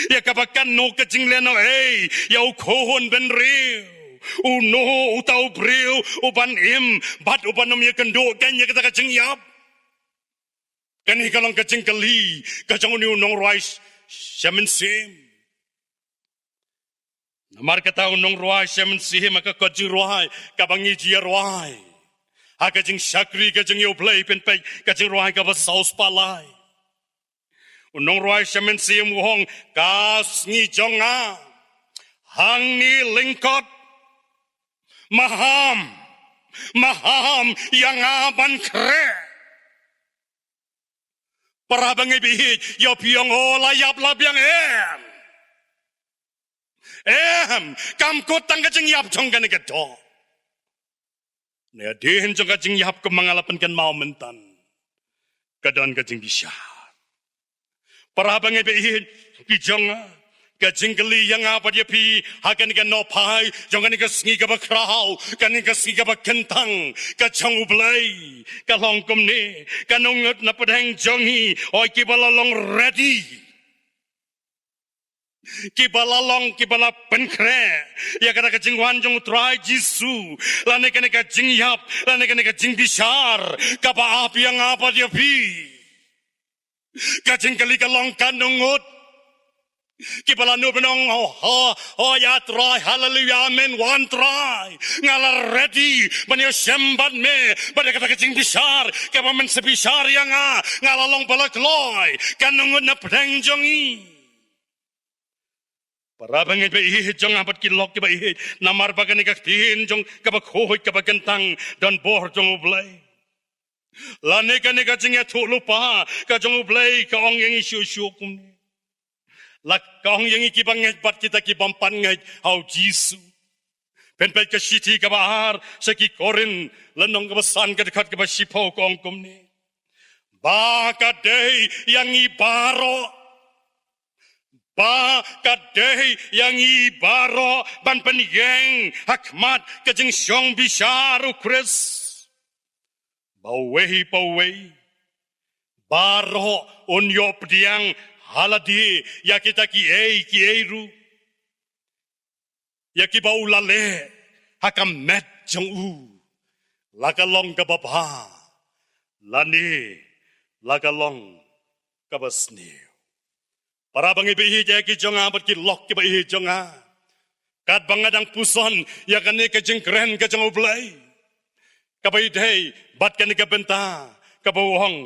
ïa kaba kano ka jinglehnohei ïa u khun bynriew, uno uta u briew u ban im bad u ban ym ïakynduh kein ïa kata ka jingïap. Kane ka long ka jingkylli ka jong une u nongrwai Salm Mynsiem. Namar kata u nongrwai Salm Mynsiem ha ka kot jingrwai kaba ngi ju ïa rwai ha ka jingshakri ka jong U Blei, phin peit ka jingrwai kaba saw spah lai. U nongrwai Salm Mynsiem u ong: Ka sngi jong nga hangne lyngkot, maham, maham ïa nga ban khreh. Para bangeit ba ïeit, ïoh phi ong, o, la ïap la biang, em. Em, kam kut tang ka jingïap jong kane ka doh. Na hadien jong ka jingïap, kum ma nga la pynkynmaw mynta, ka don ka jingbishar. Para bangeit ba ïeit, ki jong nga, ka jingkylli ïa nga bad ïa phi ha kane ka nohphai jong kane ka sngi kaba khraw, kane ka sngi kaba kyntang ka jong U Blei, ka long kumne: Kano ngut na pdeng jong ngi, oi, kiba la long ready, kiba la long, kiba la pynkhreh ïa kata ka jingwan jong U Trai Jisu, lane kane ka jingïap, lane kane ka jingbishar kaba ap ïa nga bad ïa phi? Ka jingkylli ka long: Kano ngut? Kiba la nud ban ong, o, o, o, ïa Trai, haleluya, amen, wan Trai, nga la ready ban ïashem bad me bad ïa kata ka jingbishar kaba men sa bishar ïa nga, nga la long ba la kloi. Kano ngut na pdeng jong ngi? Para bangeit ba ïeit jong nga bad ki lok kiba ïeit, namar ba kane ka ktien jong kaba khuid kaba kyntang, don bor jong U Blei, lane kane ka jingïathuhlypa ka jong U Blei ka ong ïa ngi shuh shuh kumne. La ka ong ïa ngi kiba ngeit bad kita ki bym pat ngeit ha U Jisu. Pynpeit ka shithi kaba ar sha ki Korinth, lynnong kaba san, ka dkhot kaba shiphew, ka ong kumne: Ba ka dei ïa ngi baroh, ba ka dei ïa ngi baroh ban pynïeng ha khmat ka jingshong bishar U Khrist, ba uwei pa uwei baroh un ïoh pdiang ha lade ïa kita kiei kiei ruh ïa kiba u la leh ha ka met jong u, la ka long kaba bha lane la ka long kaba sniew. Para bangeit ba ïeit, ki jong nga bad ki lok kiba ïeit jong nga, katba nga dang puson ïa kane ka jingkren ka jong U Blei, kaba ïadei bad kane ka bynta kaba u ong: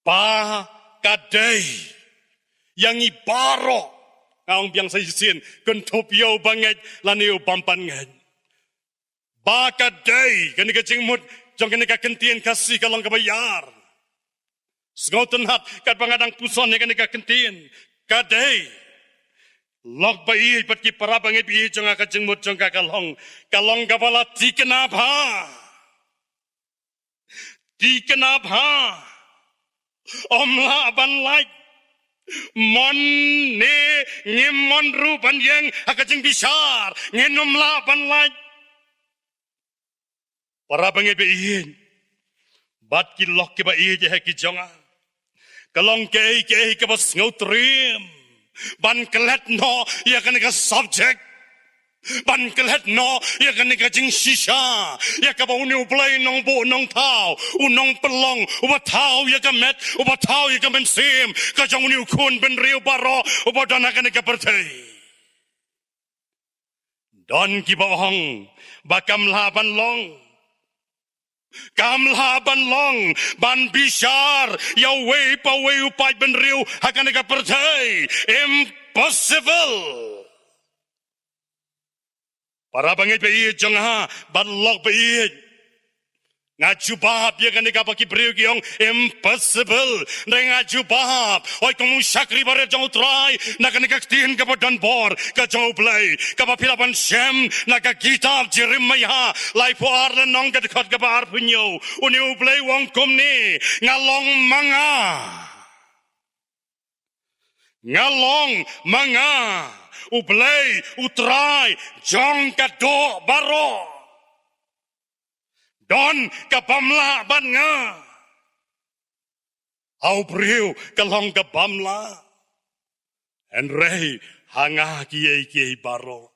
Ba ka dei ïa ngi baroh. Nga ong biang sa shisien, kynthup ïa u ba ngeit lane u bym pat ngeit. Ba ka dei, kane ka jingmut jong kane ka kyntien Khasi ka long kaba ïar. Sngewtynnat, katba nga dang puson ïa kane ka kyntien, ka dei. Lok ba ïeit bad ki para bangeit ba ïeit jong nga, ka jingmut jong ka ka long, ka long kaba la thikna bha. Thikna bha. Ym lah ban lait. Mon ne ngim mon ruh ban ïeng ha ka jingbishar, ngin ym lah ban lait. Para bangeit ba ïeit bad ki lok kiba ïeit ha ki jong nga, ka long kaei kaei kaba sngewtriem ban klet noh ïa kane ka subject, ban klet noh ïa kane ka jingshisha, ïa kaba une U Blei nongbuh nongthaw, u nongpynlong, uba thaw ïa ka met, uba thaw ïa ka mynsiem ka jong une u khun bynriew baroh uba don ha kane ka pyrthei. Don kiba ong ba kam lah ban long, kam lah ban long ban bishar ïa uwei pa uwei u paid bynriew ha kane ka pyrthei. Impossible. Para bangeit ba ïeit jong nga bad lok ba ïeit, nga jubab ïa kane kaba ki briew ki ong impossible. Hynrei nga jubab, oi, kum u shakri barit jong U Trai, na kane ka ktien kaba don bor ka jong U Blei, kaba phi lah ban shem na ka kitab Jeremaïah laiphew ar lynnong, ka dkhot kaba arphew hynñiew. Une U Blei u ong kumne: Nga long ma nga. Nga long ma nga, U Blei, U Trai jong ka doh baroh. Don ka bym lah bad nga. Ha u briew ka long ka bym lah. Hynrei ha nga kiei kiei baroh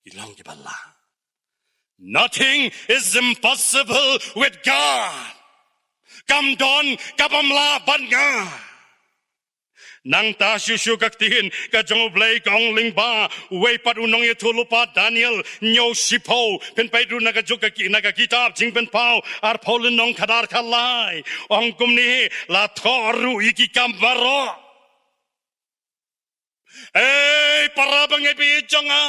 ki long kiba lah. Nothing is impossible with God. Kam don ka bym lah bad nga. Nangta shuh shuh ka ktien ka jong U Blei ka ong lyngba uwei pat u nongïathuhlypa Daniel, hynñiew shiphew. Phin peit ruh na ka juk ka ki-, na ka kitab Jingpynpaw arphew lynnong, khadar khatlai. Ong kumne: La thoh ruh ïa ki kam baroh. Ei, para bangeit ba ïeit jong nga.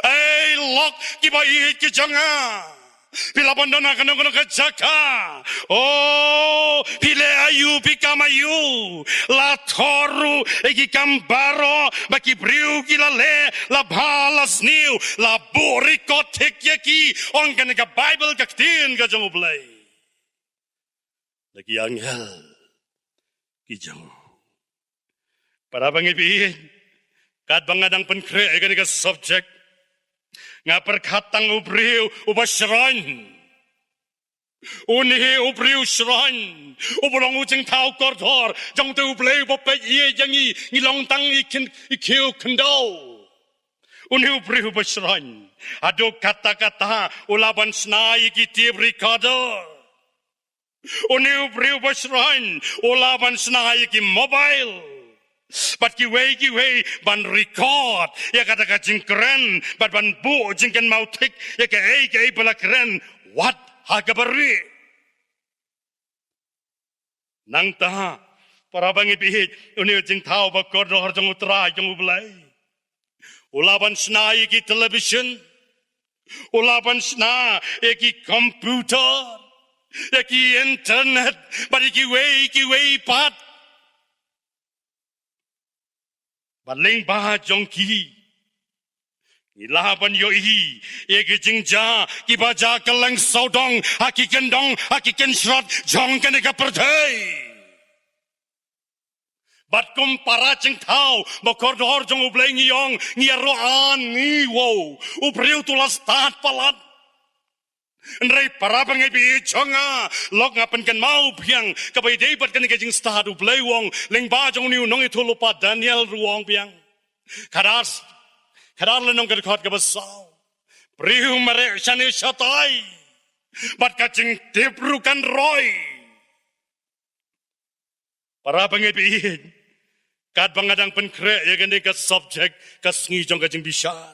Ei, lok kiba ïeit ki jong nga. Phi lah ban don ha kano kano ka jaka. Oh, phi leh aïu, phi kam aïu, la thoh ruh ïa ki kam baroh ba ki briew ki la leh, la bha la sniew, la buh record thik ïa ki. Ong kane ka Baibl, ka ktien ka jong U Blei. Da ki angel ki jong u. Para bangeit ba ïeit, katba nga dang pynkhreh ïa kane ka subject, nga pyrkhat tang u briew uba shrain. Une u briew shrain, uba long u jingthaw kordor jong uta U Blei uba peit ïa ngi, ngi long tang i khyn-, i khiew khyndew. Une u briew uba shrain, haduh katta katta u lah ban shna ïa ki tape recorder. Une u briew uba shrain u lah ban shna ïa ki mobile bad kiwei kiwei ban record ïa kata ka jingkren bad ban buh jingkynmaw thik ïa kaei kaei ba la kren wat ha kaba rieh. Nangta, para bangeit ba ïeit, une u jingthaw ba kordor jong U Trai jong U Blei, u lah ban shna ïa ki television, u lah ban shna ïa ki computer, ïa ki internet bad ïa kiwei kiwei pat. Bad lyngba jong ki, ngi lah ban ïohi ïa ki jingjia kiba jia kylleng sawdong ha ki kyndong, ha ki kynshrot jong kane ka pyrthei. Bad kum para jingthaw ba kordor jong U Blei ngi ong, ngi ïaroh, ani, wow, u briew u la stad palat. Hynrei para bangeit ba ïeit jong nga, lok nga pynkynmaw biang kaba ïadei bad kane ka jingstad, U Blei u ong lyngba jong une u nongïathuhlypa Daniel ruh u ong biang. Khadar, khadar lynnong, ka dkhot kaba saw: Briew mareh shane shatai, bad ka jingtip ruh kan roi. Para bangeit ba ïeit, katba nga dang pynkhreh ïa kane ka subject, ka sngi jong ka jingbishar,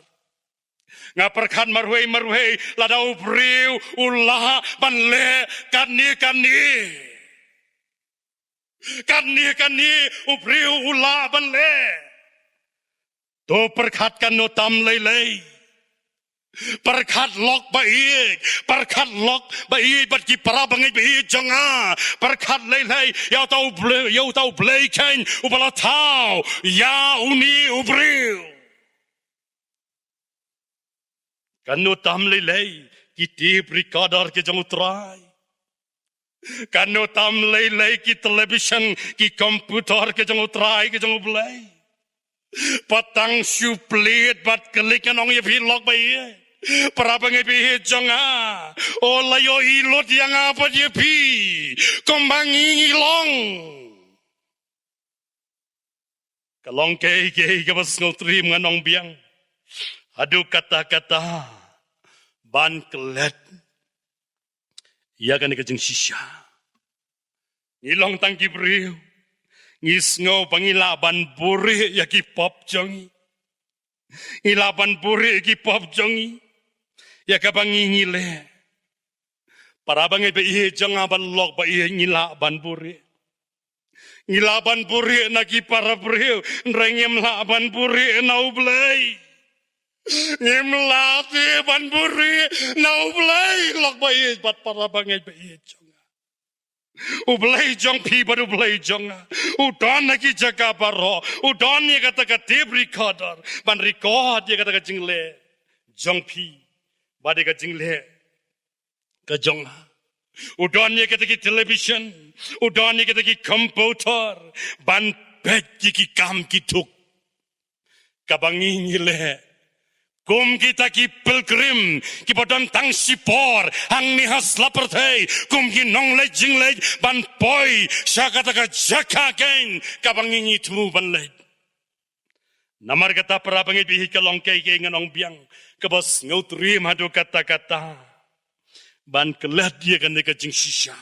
nga pyrkhat marwei marwei, lada u briew u lah ban leh katne katne, katne katne u briew u lah ban leh, to pyrkhat katno tam lei lei. Pyrkhat lok ba ïeit, pyrkhat lok ba ïeit bad ki para bangeit ba ïeit jong nga. Pyrkhat lei lei ïa uta u Blei, ïa uta u Blei khein uba la thaw ïa une u briew. Katno tam lei lei ki tape recorder ki jong U Trai. Katno tam lei lei ki television, ki computer ki jong U Trai, ki jong U Blei. Pat tang shu plie bad klik, ngan ong ïa phi lok ba ïeit, para bangeit ba ïeit jong nga. O la ïohi lut ïa nga bad ïa phi kumba ngi ngi long. Ka long kaei kaei kaba sngewtriem, ngan ong biang. Haduh katta katta ban klet ïa kane ka jingshisha. Ngi long tang ki briew. Ngi sngew ba ngi lah ban buhrieh ïa ki pop jong ngi. Ngi lah ban buhrieh ïa ki pop jong ngi ïa kaba ngi ngi leh. Para bangeit ba ïeit jong nga bad lok ba ïeit, ngi lah ban buhrieh. Ngi lah ban buhrieh na ki para briew, hynrei ngim lah ban buhrieh na U Blei. Ngim lah te ban buhrieh na U Blei, lok ba ïeit bad para bangeit ba ïeit jong nga. U Blei jong phi bad U Blei jong nga u don ha ki jaka baroh. U don ïa kata ka tape recorder ban record ïa kata ka jingleh jong phi bad ïa ka jingleh ka jong nga. U don ïa kita ki television, u don ïa kita ki computer ban peit ïa ki kam ki duk kaba ngi ngi leh. Kum kita ki pilgrim kiba don tang shipor hangne ha slap pyrthei, kum ki nongleit jingleit ban poi sha kata ka jaka khein kaba ngi ngi thmu ban leit. Namar kata, para bangeit ba ïeit, ka long kaei kaei, ngan ong biang, kaba sngewtriem haduh katta katta ban klet ïa kane ka jingshisha.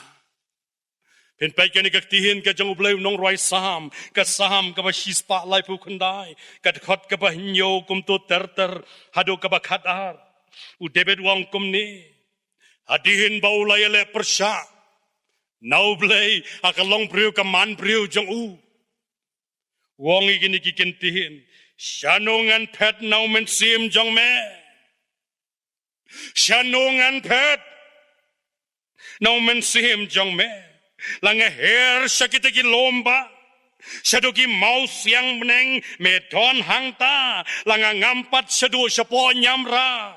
Phin peit kane ka ktien ka jong U Blei, u nongrwai Salm, ka Salm kaba shispah laiphew khyndai, ka dkhot kaba hynñiew kumto ter ter haduh kaba khatar. U David u ong kumne: Hadien ba u la ïaleh pyrshah na U Blei ha ka longbriew ka manbriew jong u, u ong ïa kine ki kyntien: Shano ngan phet na U Mynsiem jong me? Shano ngan phet na U Mynsiem jong me? La nga her sha kita ki lum bah, shaduh ki mawsiang bneng me don hangta. La nga ngam pat shaduh shapoh niamra,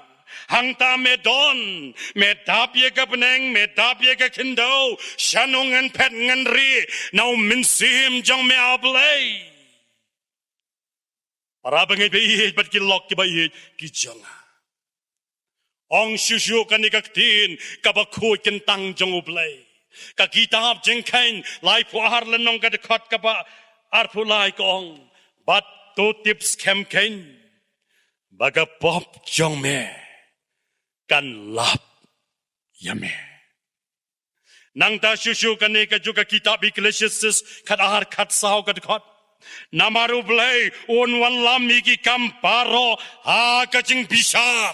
hangta me don. Me dap ïa ka bneng, me dap ïa ka khyndew. Shano ngan phet ngan rieh na U Mynsiem jong me, A Blei? Para bangeit ba ïeit bad ki lok kiba ïeit ki jong nga, ong shuh shuh kane ka ktien kaba khuid kyntang jong U Blei. Ka kitab Jingkheiñ laiphew ar lynnong, ka dkhot kaba arphew lai, ka ong: Bad to tip skhem khein ba ka pop jong me kan lap ïa me. Nangta shuh shuh kane kajuh ka kitab Ecclesiastes khatar khatsaw, ka dkhot: Namar U Blei un wanlam ïa ki kam baroh ha ka jingbishar.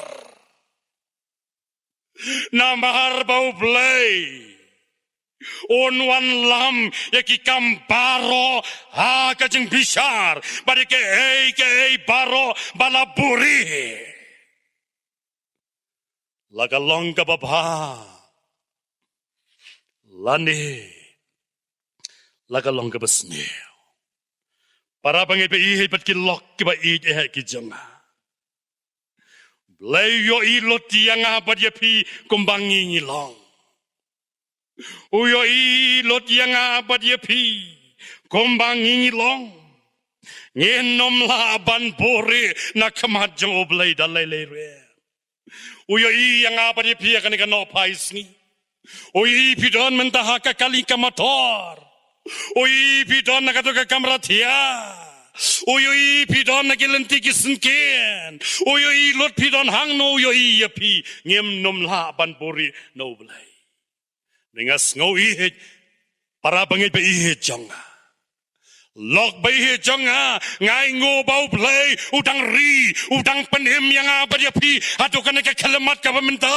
Namar ba U Blei un wanlam ïa ki kam baroh ha ka jingbishar, bad ïa kaei kaei baroh ba la buhrieh, la ka long kaba bha lane la ka long kaba sniew. Para bangeit ba ïeit bad ki lok kiba ïeit eh ki jong nga, U Blei u ïohi lut ïa nga bad ïa phi kumba ngi ngi long. U ïohi lut ïa nga bad ïa phi kumba ngi ngi long. Ngin ym lah ban buhrieh na khmat jong U Blei da lei lei ruh. U ïohi ïa nga bad ïa phi ha kane ka nohphai sngi. U ïohi phi don mynta ha ka kali ka motor. U ïohi phi don ha kato ka kamra thiah. U ïohi phi don ha ki lynti ki syngkien. U ïohi lut phi don hangno, u ïohi ïa phi. Ngim nym lah ban buhrieh na U Blei. Nga sngew ïeit, para bangeit ba ïeit jong nga, lok ba ïeit jong nga, nga ainguh ba U Blei u dang ri, u dang pynim ïa nga bad ïa phi haduh kane ka khyllipmat kaba mynta.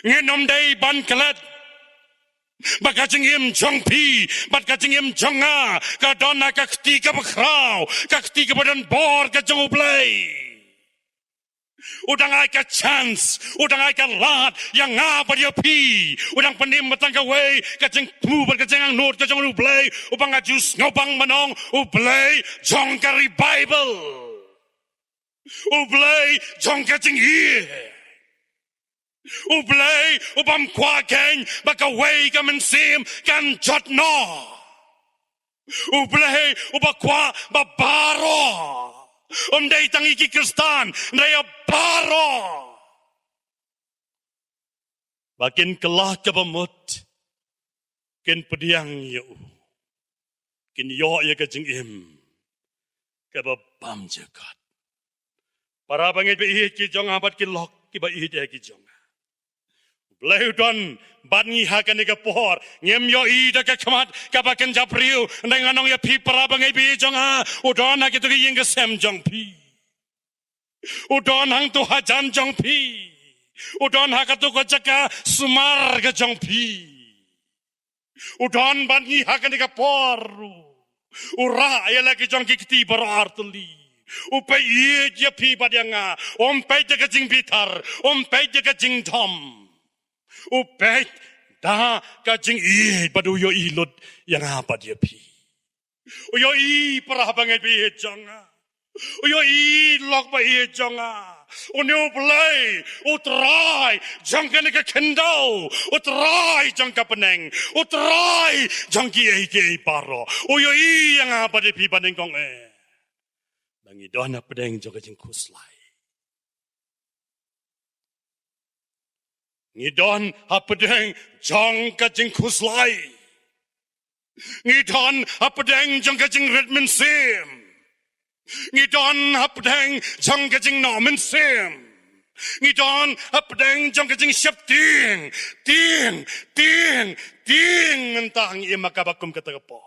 Ngin ym dei ban klet ba ka jingim jong phi bad ka jingim jong nga ka don ha ka kti kaba khraw, ka kti kaba don bor ka jong U Blei. U dang ai ka chance, u dang ai ka lad ïa nga bad ïa phi. U dang pynim bad tang kawei ka jingthmu bad ka jingangnud ka jong U Blei, uba nga ju sngewbang ban ong U Blei jong ka revival. U Blei jong ka jingïeit. U Blei u bym kwah keiñ ba kawei ka mynsiem kan jot noh. U Blei uba kwah ba baroh, ym dei tang ïa ki Khristan, hynrei ïa baroh, ba kin kylla kaba mut, kin pdiang ïa u, kin ïoh ïa ka jingim kaba bymjukut. Para bangeit ba ïeit ki jong nga bad ki lok kiba ïeit ïa ki jong nga, U Blei u don bad ngi ha kane ka por. Ngim ïohi da ka khmat kaba kynja briew, hynrei ngan ong ïa phi para bangeit ba ïeit jong nga, u don ha kito ki ïing ki sem jong phi. U don hangto hajan jong phi. U don ha kato ka jaka sumar ka jong phi. U don bad ngi ha kane ka por ruh. U rah ïa la ki jong ki kti baroh artylli. U peit ïeit ïa phi bad ïa nga. Um peit da ka jingbitar, um peit da ka jingdom. U peit da ka jingïeit bad u ïohi lut ïa nga bad ïa phi. U ïohi para bangeit ba ïeit jong nga. U ïohi lok ba ïeit jong nga. Une U Blei, U Trai jong kane ka khyndew, U Trai jong ka bneng, U Trai jong kiei kiei baroh, u ïohi ïa nga bad ïa phi banyngkong eh. Ba ngi don hapdeng jong ka jingkhuslai. Ngi don hapdeng jong ka jingkhuslai. Ngi don hapdeng jong ka jingrit mynsiem. Ngi don hapdeng jong ka jingnoh mynsiem. Ngi don hapdeng jong ka jingsheptieng, tieng, tieng, tieng, mynta ngi im ha kaba kum kata ka por.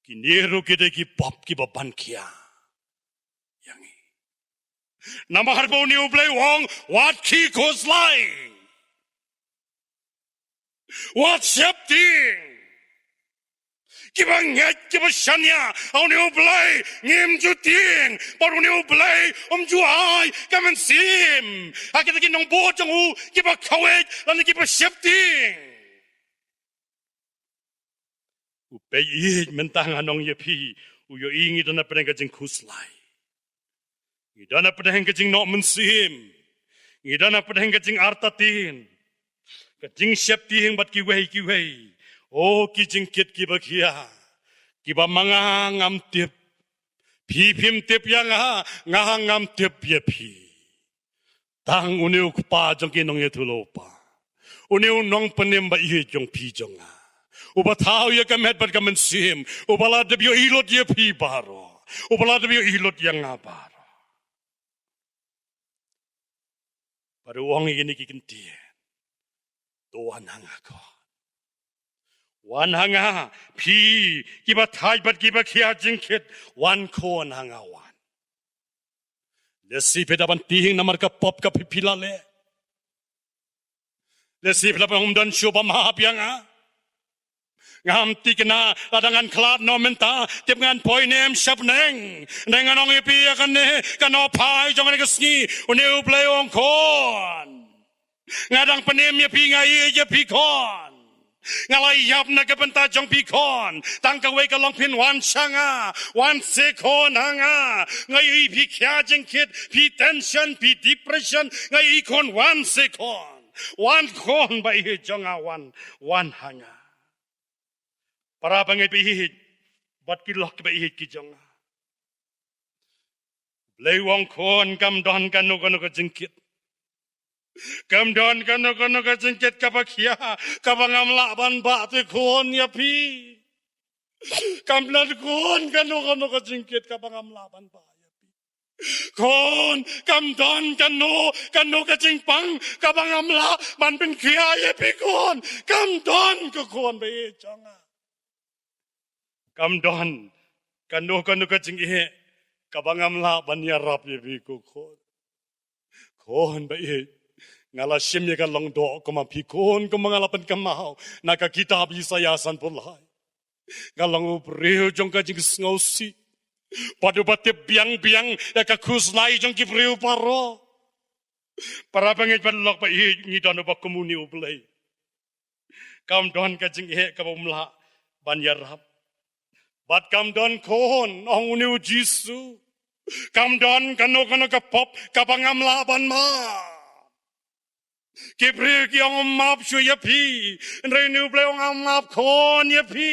Kine ruh ki dei ki pop kiba ban khia ïa ngi. Namar ba une U Blei u ong, wat khie khuslai. Wat sheptieng. Kiba ngeit kiba shaniah ha une U Blei ngim ju tieng. Bad une U Blei um ju ai ka mynsiem ha kita ki nongbud jong u kiba khawieit lane kiba sheptieng. U peit ïeit mynta ngan ong ïa phi, u ïohi ngi don hapdeng ka jingkhuslai. Ngi don hapdeng ka jingnoh mynsiem. Ngi don hapdeng ka jingartatien, ka jingsheptieng bad kiwei kiwei. O ki jingkit kiba khia, kiba ma nga ngam tip. Phi phim tip ïa nga, nga ngam tip ïa phi. Tang une u Kpa jong ki nongïathuhlypa, une u nongpynim ba ïeit jong phi jong nga, uba thaw ïa ka met bad ka mynsiem, uba la dep ïohi lut ïa phi baroh, uba la dep ïohi lut ïa nga baroh. Bad u ong ïa kine ki ktien, to wan ha nga khun. Wan ha nga, phi kiba thait bad kiba khia jingkit, wan khun ha nga wan. Lehse phi da ban tieng namar ka pop kaba phi la leh. Lehse phi la ban ym don shuh ba map ïa nga. Ngam thikna lada ngan khlad noh mynta, tip ngan poi ne em sha bneng. Ngan ong ïa phi ïa kane ka nongphai jong kane ka sngi, une U Blei u ong khun, nga dang pynim ïa phi, nga ïeit ïa phi khun. Nga la ïap na ka bynta jong phi khun. Tang kawei ka long phin wan sha nga. Wan se khun ha nga. Nga ïohi phi khia jingkit, phi tension, phi depression. Nga ïohi khun, wan se khun. Wan khun ba ïeit jong nga, wan, wan ha nga. Para bangeit ba ïeit bad ki lok ba ïeit ki jong nga, Blei u ong khun, kam don kano kano ka jingkit. Kam don kano kano ka jingkit kaba khia kaba ngam lah ban bah te khun ïa phi. Kam don khun kano kano ka jingkit kaba ngam lah ban bah ïa phi. Khun, kam don kano kano ka jingpang kaba ngam lah ban pynkhia ïa phi khun. Kam don, ko khun ba ïeit jong nga. Kam don kano kano ka jingeh kaba ngam lah ban ïarap ïa phi, ko khun. Khun ba ïeit, nga la shim ïa ka longdoh kum ma phi khun, kumba nga la pynkynmaw na ka kitab Isaïah sanphew lai. Nga long u briew jong ka jingsngewsih. Bad uba tip biang biang ïa ka khuslai jong ki briew baroh. Para bangeit bad lok ba ïeit, ngi don uba kum une U Blei. Kam don ka jingeh kaba um lah ban ïarap. Bad kam don khun, ong une U Jisu. Kam don kano kano ka pop kaba ngam lah ban map. Ki briew ki ong, ym map shuh ïa phi. Hynrei une U Blei u ong, nga map khun ïa phi.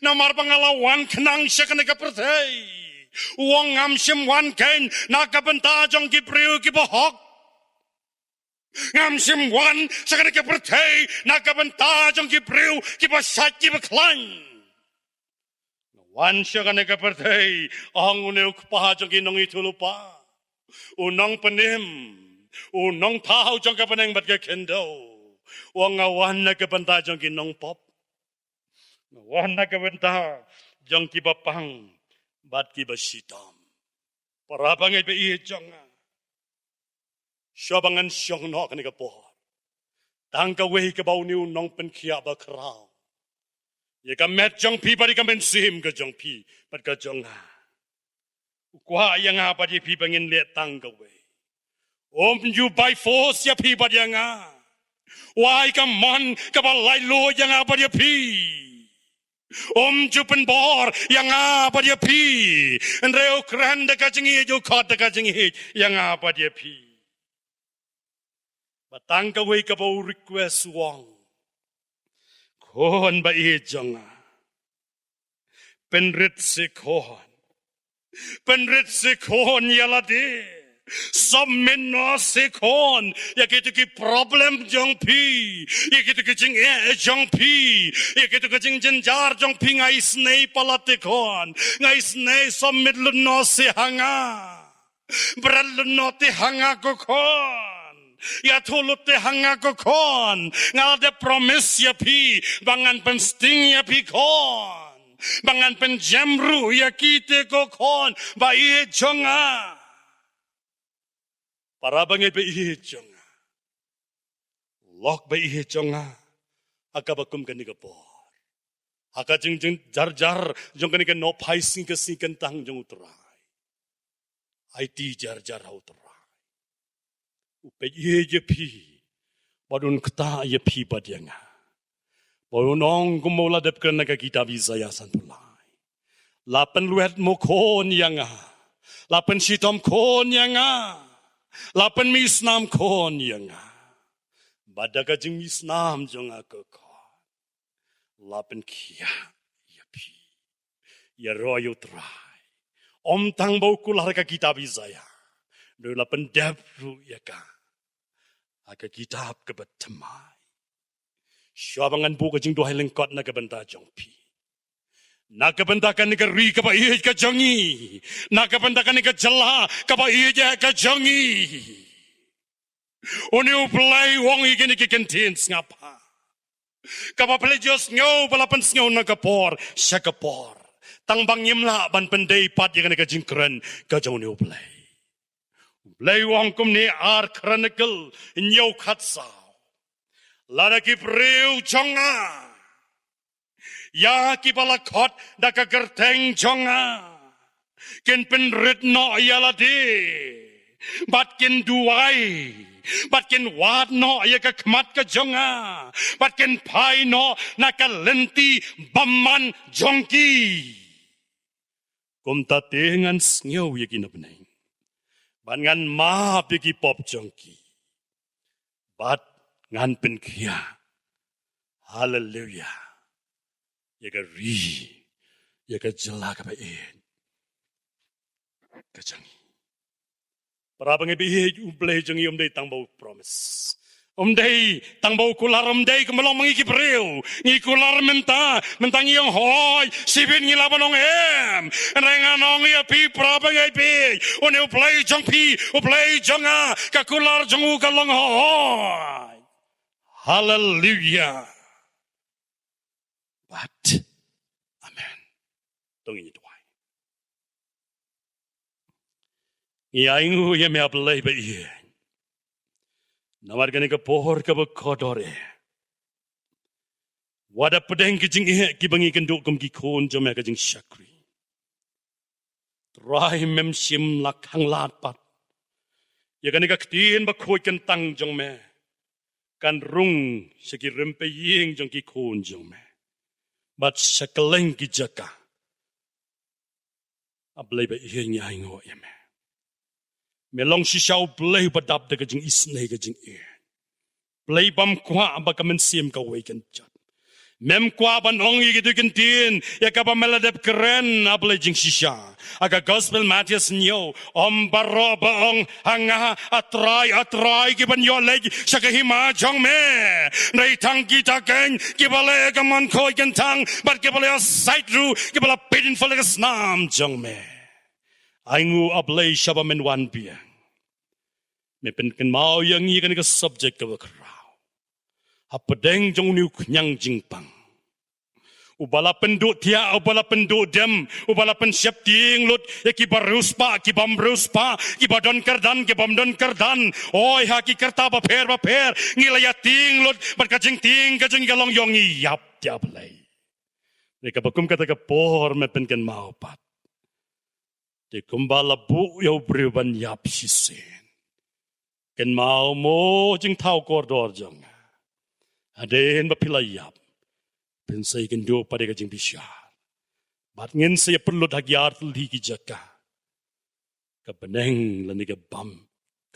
Namar ba nga la wan khnang sha kane ka pyrthei. U ong, ngam shym wan keiñ na ka bynta jong ki briew kiba hok. Ngam shym wan sha kane ka pyrthei na ka bynta jong ki briew kiba shait kiba khlaiñ. Nga wan sha kane ka pyrthei, ong une U Kpa jong ki nongïathuhlypa, u nongpynim, u nongthaw jong ka bneng bad ka khyndew. U ong, nga wan na ka bynta jong ki nongpop. Nga wan na ka bynta jong kiba pang bad kiba shitom. Para bangeit ba ïeit jong nga, shuwa ba ngan shong noh kane ka por, tang kawei kaba une u nongpynkhiah bakhraw ïa ka met jong phi bad ïa ka mynsiem ka jong phi bad ka jong nga. U kwah ïa nga bad ïa phi ba ngin leh tang kawei. Um ju by force ïa phi bad ïa nga. U ai ka mon kaba laitluid ïa nga bad ïa phi. Um ju pynbor ïa nga bad ïa phi. Hynrei u kren da ka jingïeit, u khot da ka jingïeit ïa nga bad ïa phi. Bad tang kawei kaba u request, u ong, khun ba ïeit jong nga, pynrit seh khun. Pynrit seh khun ïa lade. Submit noh seh khun ïa kito ki problem jong phi, ïa kito ki jingeh jong phi, ïa kito ki jingjynjar jong phi. Nga isynei palat te khun, nga isynei, submit lut noh seh ha nga. Bret lut noh te ha nga ko khun. Ïathuh lut te ha nga ko khun. Nga la dep promise ïa phi ba ngan pynsting ïa phi khun, ba ngan pynjem ruh ïa kite ko khun ba ïeit jong nga. Para bangeit ba ïeit jong nga, lok ba ïeit jong nga, ha kaba kum kane ka por, ha ka jingjynjar jar jong kane ka nohphai sngi ka sngi kyntang jong U Trai, aiti jar jar ha U Trai. U peit ïeit ïa phi bad un ktah ïa phi bad ïa nga. Bad un ong kumba u la dep kren na ka kitab Isaïah sanphew lai, la pynlwet mo khun ïa nga, la pynshitom khun ïa nga, la pynmih snam khun ïa nga. Bad da ka jingmih snam jong nga ko khun, la pynkhiah ïa phi. Ïaroh ïa U Trai. Ym tang ba u kular ha ka kitab Isaïah, hynrei u la pyndep ruh ïa ka ha ka kitab kaba thymmai. Shuwa ba ngan buh ka jingduwai lyngkot na ka bynta jong phi, na ka bynta kane ka ri kaba ïeit ka jong ngi, na ka bynta kane ka jylla kaba ïeit ka jong ngi, une U Blei u ong ïa kine ki kyntien sngap ha kaba pynleit ïohsngew ba la pynsngew na ka por sha ka por, tang ba ngim lah ban pyndei pat ïa kane ka jingkren ka jong une U Blei. U Blei u ong kumne, Ar Chronicle hynñiew khatsaw, lada ki briew jong nga, ïa kiba la khot da ka kyrteng jong nga, kin pynrit noh ïa lade, bad kin duwai, bad kin wad noh ïa ka khmat ka jong nga, bad kin phai noh na ka lynti bymman jong ki, kumta te ngan sngew ïa ki na bneng, bad ngan map ïa ki pop jong ki, bad ngan pynkhiah, haleluia, ïa ka ri, ïa ka jylla kaba ïeit ka jong ngi. Para bangeit ba ïeit, U Blei jong ngi um dei tang ba u promise, um dei tang ba u kular, um dei kumba long ma ngi ki briew. Ngi kular mynta, mynta ngi ong hooid, shibit ngi lah ban ong em. Hynrei ngan ong ïa phi para bangeit ba ïeit, une U Blei jong phi, U Blei jong nga, ka kular jong u ka long hooid. Haleluia. Bad amen. To ngin ïa duwai. Ngi ainguh ïa me A Blei ba ïeit, namar kane ka por kaba kordor eh, wat la pdeng ki jingeh kiba ngi kynduh kum ki khun jong me ha ka jingshakri, Trai, mem shym la khanglad pat ïa kane ka ktien bakhuid kyntang jong me kan rung sha ki rympei ïing jong ki khun jong me bad sha kylleng ki jaka. A Blei ba ïeit, ngi ainguh ïa me. Me long shisha U Blei uba dap da ka jingisynei, ka jingïeit. Blei bym kwah ba ka mynsiem kawei kan jot. Mem kwah ban ong ïa kito ki ktien ïa kaba me la dep kren, A Blei jingshisha. Ha ka Gospel Mathaios hynñiew, ym baroh ba ong ha nga, A Trai, A Trai, ki ban ïoh leit sha ka hima jong me. Hynrei tang kita keiñ kiba leh ïa ka mon khuid kyntang bad kiba leh ïa u sait ruh, kiba la pynful ïa ka snam jong me. Ainguh A Blei, shaba men wan biang, me pynkynmaw ïa ngi ïa kane ka subject kaba khraw hapdeng jong une u khñiang jingpang, uba la pynduh thiah, uba la pynduh dem, uba la pynsheptieng lut ïa kiba riewspah, ki bym riewspah, kiba don kyrdan, ki bym don kyrdan. Oi, ha ki kyrta bapher bapher ngi la ïatieng lut bad ka jingtieng ka jong ngi ka long ïong ïap te, A Blei. Hynrei kaba kum kata ka por me pynkynmaw pat, te kumba la buh ïa u briew ban ïap shisien, kynmaw mo jingthaw kordor jong nga. Hadien ba phi la ïap, phin sa ïakynduh pat ïa ka jingbishar bad ngin sa ïapynlut ha ki artylli ki jaka, ka bneng lane ka bam,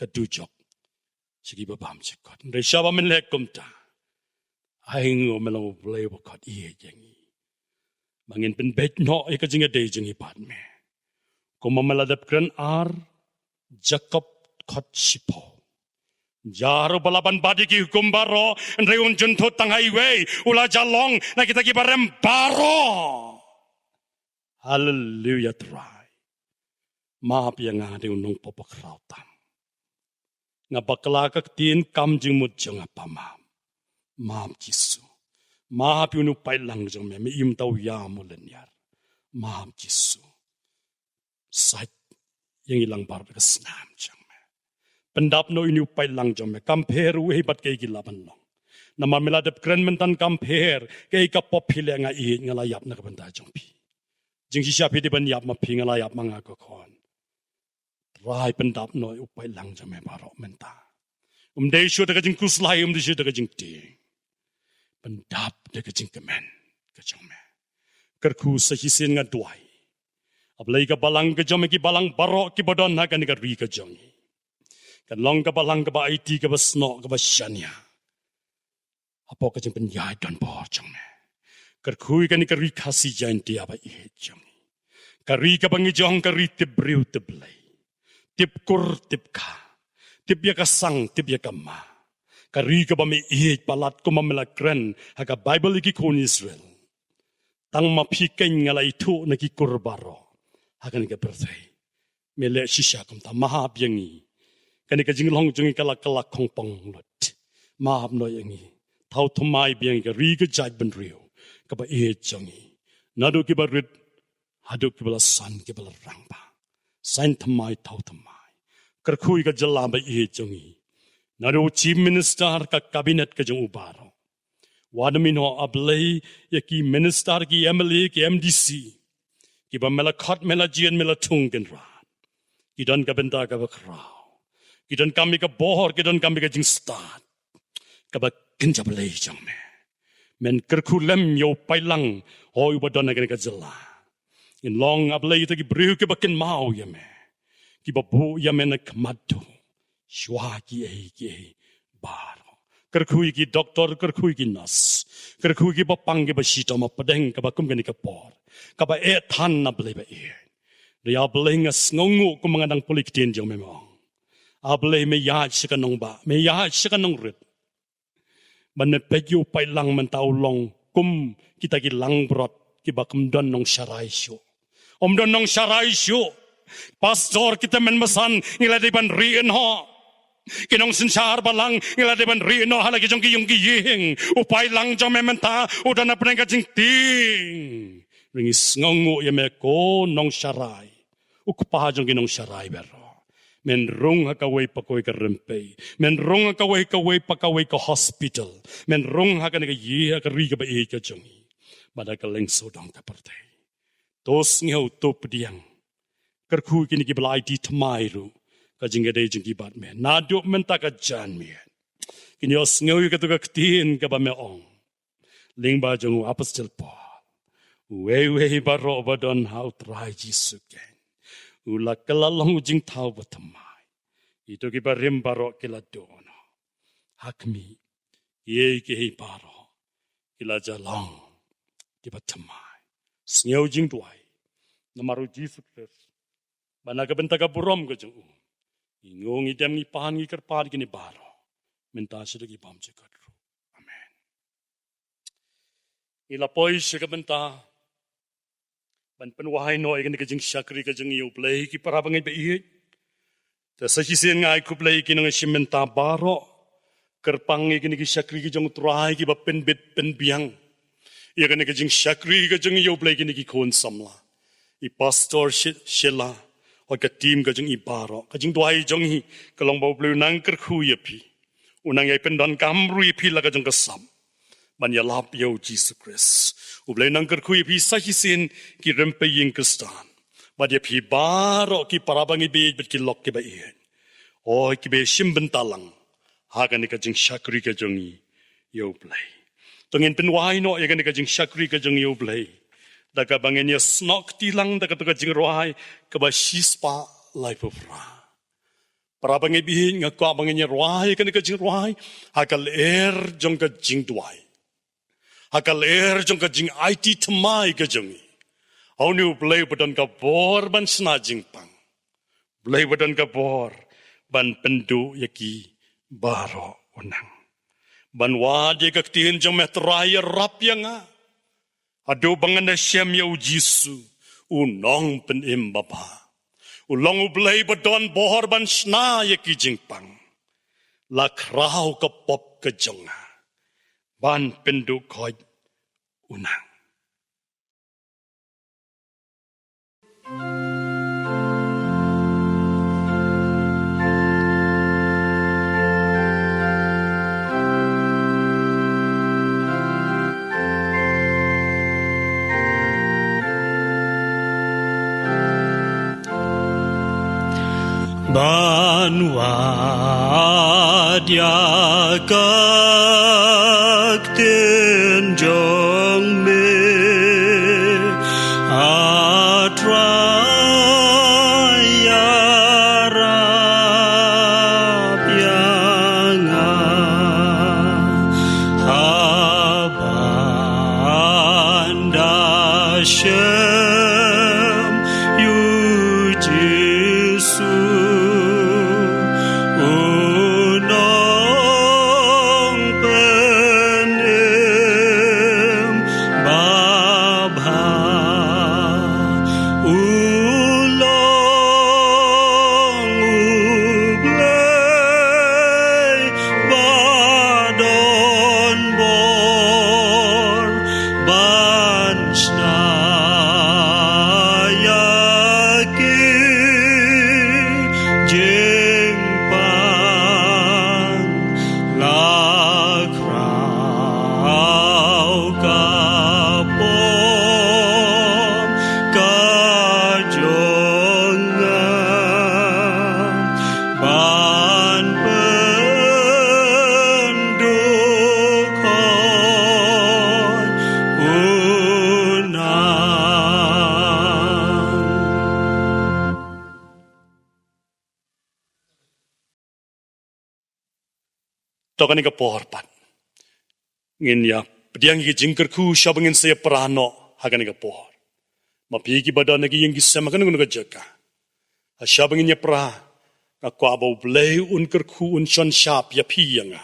ka dujok sha kiba bam jingkot. Hynrei shaba men leh kumta, ainguh me long U Blei uba khot ïeit ïa ngi ba ngin pynbeit noh ïa ka jingïadei jong ngi bad me. Kumba me la dep kren, ar Jakob khot shiphew. Jar uba lah ban bat ïa ki hukum baroh, hynrei un junthuh tang ha iwei, u la jah long na kita kiba rem baroh. Haleluia Trai. Map ïa nga, dei u nongpop bakhraw tam. Nga bakla ka ktien kam jingmut jong nga, pa map. Map Jisu. Map ïa une u paitlang jong me, me im tau ïa mo lynñiar. Map Jisu. Sait ïa ngi lang baroh da ka snam jong me. Pyndap noh ïa une u paitlang jong me, kam pher uei bad kaei ki lah ban long. Namar me la dep kren mynta, kam pher kaei ka pop phi leh, nga ïeit, nga la ïap na ka bynta jong phi. Jingshisha phi dei ban ïap ma phi, nga la ïap ma nga, ko khun. Trai, pyndap noh ïa u paitlang jong me baroh mynta. Um dei shuh da ka jingkhuslai, um dei shuh da ka jingtieng. Pyndap da ka jingkmen ka jong me. Kyrkhu sa shisien nga duwai, A Blei, ka balang ka jong me, ki balang baroh kiba don ha kane ka ri ka jong ngi, kan long ka balang kaba aiti, kaba snoh, kaba shaniah hapoh ka jingpynïaid donbor jong me. Kyrkhu ïa kane ka ri Khasi Jaiñtia ba ïeit jong ngi, ka ri kaba ngi ong ka ri tip briew tip Blei, tip kur tip kha, tip ïa ka sang, tip ïa ka ma. Ka ri kaba me ïeit palat, kumba me la kren ha ka Baibl ïa ki khun Israel: Tang ma phi keiñ nga la ithuh na ki kur baroh ha kane ka pyrthei. Me leh shisha kumta, map ïa ngi. Kane ka jinglong jong ngi ka la kylla khongpong lut. Map noh ïa ngi. Thaw thymmai biang ïa ka ri ka jaitbynriew kaba ïeit jong ngi, naduh kiba rit haduh kiba la san, kiba la rangbah. Saiñ thymmai, thaw thymmai. Kyrkhu ïa ka jylla ba ïeit jong ngi, naduh u Chief Minister, ka Cabinet ka jong u baroh. Wat nym ïehnoh, A Blei, ïa ki minister, ki M L A, ki M D C, kiba me la khot, me la jin, me la thung, Kynrad. Ki don ka bynta kaba khraw, ki donkam ïa ka bor, ki donkam ïa ka jingstad kaba kynja Blei jong me. Men kyrkhu lem ïa u paitlang, hooid, uba don ha kane ka jylla. Ngin long, A Blei, kita ki briew kiba kynmaw ïa me, kiba buh ïa me na khmat duh shuwa kiei kiei baroh. Kyrkhu ïa ki doktor, kyrkhu ïa ki nurse, kyrkhu ïa kiba pang, kiba shitom hapdeng kaba kum kane ka por kaba eh than, A Blei ba ïeit. Hynrei, A Blei, nga sngewnguh kumba nga dang pule ktien jong me, me ong, A Blei, me ïaid sha ka nongbah, me ïaid sha ka nongrit, ban me peit ïa u paitlang mynta u long kum kita ki langbrot kiba ym don nongsharai shuh. Ym don nongsharai shuh. Pastor, kita men basan ngi la dei ban rieh noh. Ki nongsynshar balang ngi la dei ban rieh noh ha la ki jong ki ïing ki ïing. U paitlang jong me mynta u don hapdeng ka jingtieng. Hynrei ngi sngewnguh ïa me, ko nongsharai, u kpa jong ki nongsharai baroh. Men rung ha kawei pa kawei ka rympei, men rung ha kawei kawei pa kawei ka hospital, men rung ha kane ka ïing, ha ka ri kaba ïeit ka jong ngi, bad ha kylleng sawdong ka pyrthei. To sngew, to pdiang kyrkhu ïa kine kiba la aiti thymmai ruh, ka jingïadei jong ki bad me. Naduh mynta ka janmiet kin ïohsngew ïa kato ka ktien kaba me ong lyngba jong u apostol Paul: Uwei uwei baroh ba don ha u Trai Jisu keiñ u la kylla long u jingthaw bathymmai. Ito kiba rim baroh ki la duh noh. Ha khmih, kiei kiei baroh ki la jia long kiba thymmai. Sngew jingduwai namar u Jisu Khrist, ba na ka bynta ka burom ka jong u, ngi ngong, ngi dem, ngi pan, ngi kyrpad ïa kine baroh mynta shaduh ki bymjukut ruh. Amen. Ngi la poi sha ka bynta ban pynwai noh ïa kane ka jingshakri ka jong ngi ïa u Blei, ki para bangeit ba ïeit. Te sa shisien nga ai khublei ïa ki nongshim bynta baroh, kyrpang ïa kine ki shakri ki jong u Trai kiba pynbit pynbiang ïa kane ka jingshakri ka jong ngi ïa u Blei, kine ki khun samla, i Pastor Shi-, Sheila, bad ka team ka jong i baroh. Ka jingduwai jong ngi ka long ba u Blei un nang kyrkhu ïa phi, un nang ïai pyndonkam ruh ïa phi la ka jong ka sap ban ïalap ïa u Jisu Khrist. U Blei un nang kyrkhu ïa phi sa shisien, ki rympei ïing Khristan, bad ïa phi baroh ki para bangeit ba ïeit bad ki lok kiba ïeit, o, kiba shim bynta lang ha kane ka jingshakri ka jong ngi ïa u Blei. To ngin pynwai noh ïa kane ka jingshakri ka jong ngi ïa u Blei da kaba ngin ïasnoh kti lang da kato ka jingrwai kaba shispah laiphew phra. Para bangeit ba ïeit, nga kwah ba ngin ïarwai ïa kane ka jingrwai ha ka lyer jong ka jingduwai, ha ka lyer jong ka jingaiti thymmai ka jong ngi ha une u Blei ba don ka bor ban shna jingpang, Blei ba don ka bor ban pynduh ïa ki baroh. Un nang ban wad ïa ka ktien jong me: Trai, ïarap ïa nga haduh ba ngan da shem ïa u Jisu, u Nongpynim babha. U long u Blei ba don bor ban shna ïa ki jingpang. La khraw ka pop ka jong nga ban pynduh khoit. Un nang. Ban wad ïa ka ktien jong me, A Trai, ïarap ïa nga haba ngan da shem ïa u Jisu, u Nongpynim babha. U long u Blei ba don bor ban shna ïa ki jingpang. La khraw ka pop ka jong nga ban pynduh khoit. Un nang. To kane ka por pat ngin ïa pdiang ïa ki jingkyrkhu shaba ngin sa ïa pra noh ha kane ka por. Ma phi kiba don ha ki ïing ki sem ha kano kano ka jaka, ha shaba ngin ïa pra, nga kwah ba U Blei un kyrkhu, un shon shap ïa phi ïa nga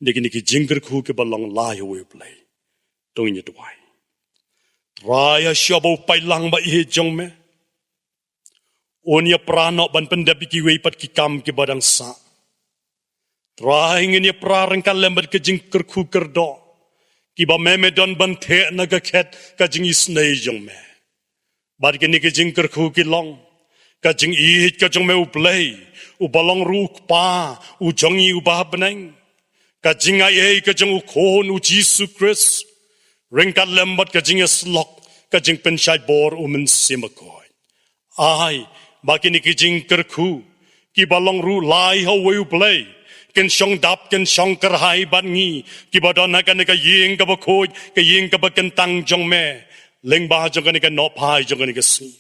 da kine ki jingkyrkhu kiba long lai ha uwei U Blei. To ngin ïa duwai. Trai, ha shaba u paidlang ba ïeit jong me un ïa pra noh ban pyndep ïa kiwei pat ki kam kiba dang sah. Trai, ngin ïa pra ryngkat lem bad ka jingkyrkhu kyrdoh kiba me me don ban theh na ka khet ka jingisynei jong me. Bad kine ki jingkyrkhu ki long ka jingïeit ka jong me U Blei, uba long ruh U Kpa u jong ngi uba ha bneng, ka jingaiei ka jong U Khun U Jisu Khrist, ryngkat lem bad ka jingïasyllok ka jingpynshait bor U Mynsiem Bakhuid. Ai ba kine ki jingkyrkhu kiba long ruh lai ha uwei U Blei kin shong dap, kin shong kyrhai bad ngi kiba don ha kane ka ïing kaba khuid, ka ïing kaba kyntang jong me, lyngba jong kane ka nohphai jong kane ka sngi.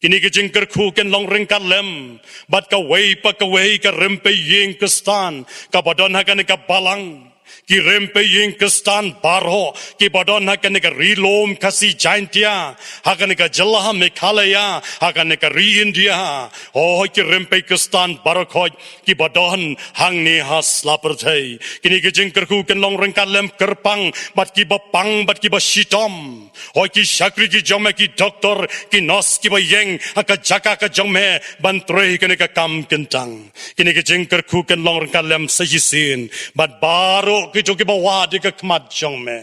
Kine ki jingkyrkhu kin long ryngkat lem bad kawei pa kawei ka rympei ïing Khristan kaba don ha kane ka balang, ki rympei ïing Khristan baroh kiba don ha kane ka Ri Lum Khasi Jaintia, ha kane ka jylla Meghalaya, ha kane ka ri India. Hooid, ki rympei Khristan baroh khoit kiba don hangne ha sla pyrthei. Kine ki jingkyrkhu kin long ryngkat lem kyrpang bad kiba pang bad kiba shitom. Hooid, ki shakri ki jong me, ki doktor, ki nos kiba ïeng ha ka jaka ka jong me ban trei kane ka kam kyntang. Kine ki jingkyrkhu kin long ryngkat lem sa shisien bad baroh kito kiba wad ïa ka khmat jong me,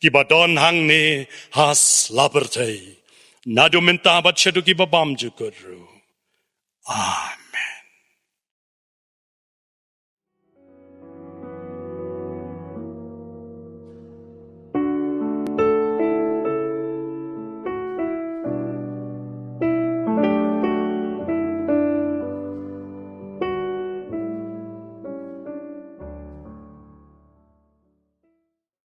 kiba don hangne ha sla pyrthei, naduh mynta bad shaduh kiba bymjukut ruh. Amen.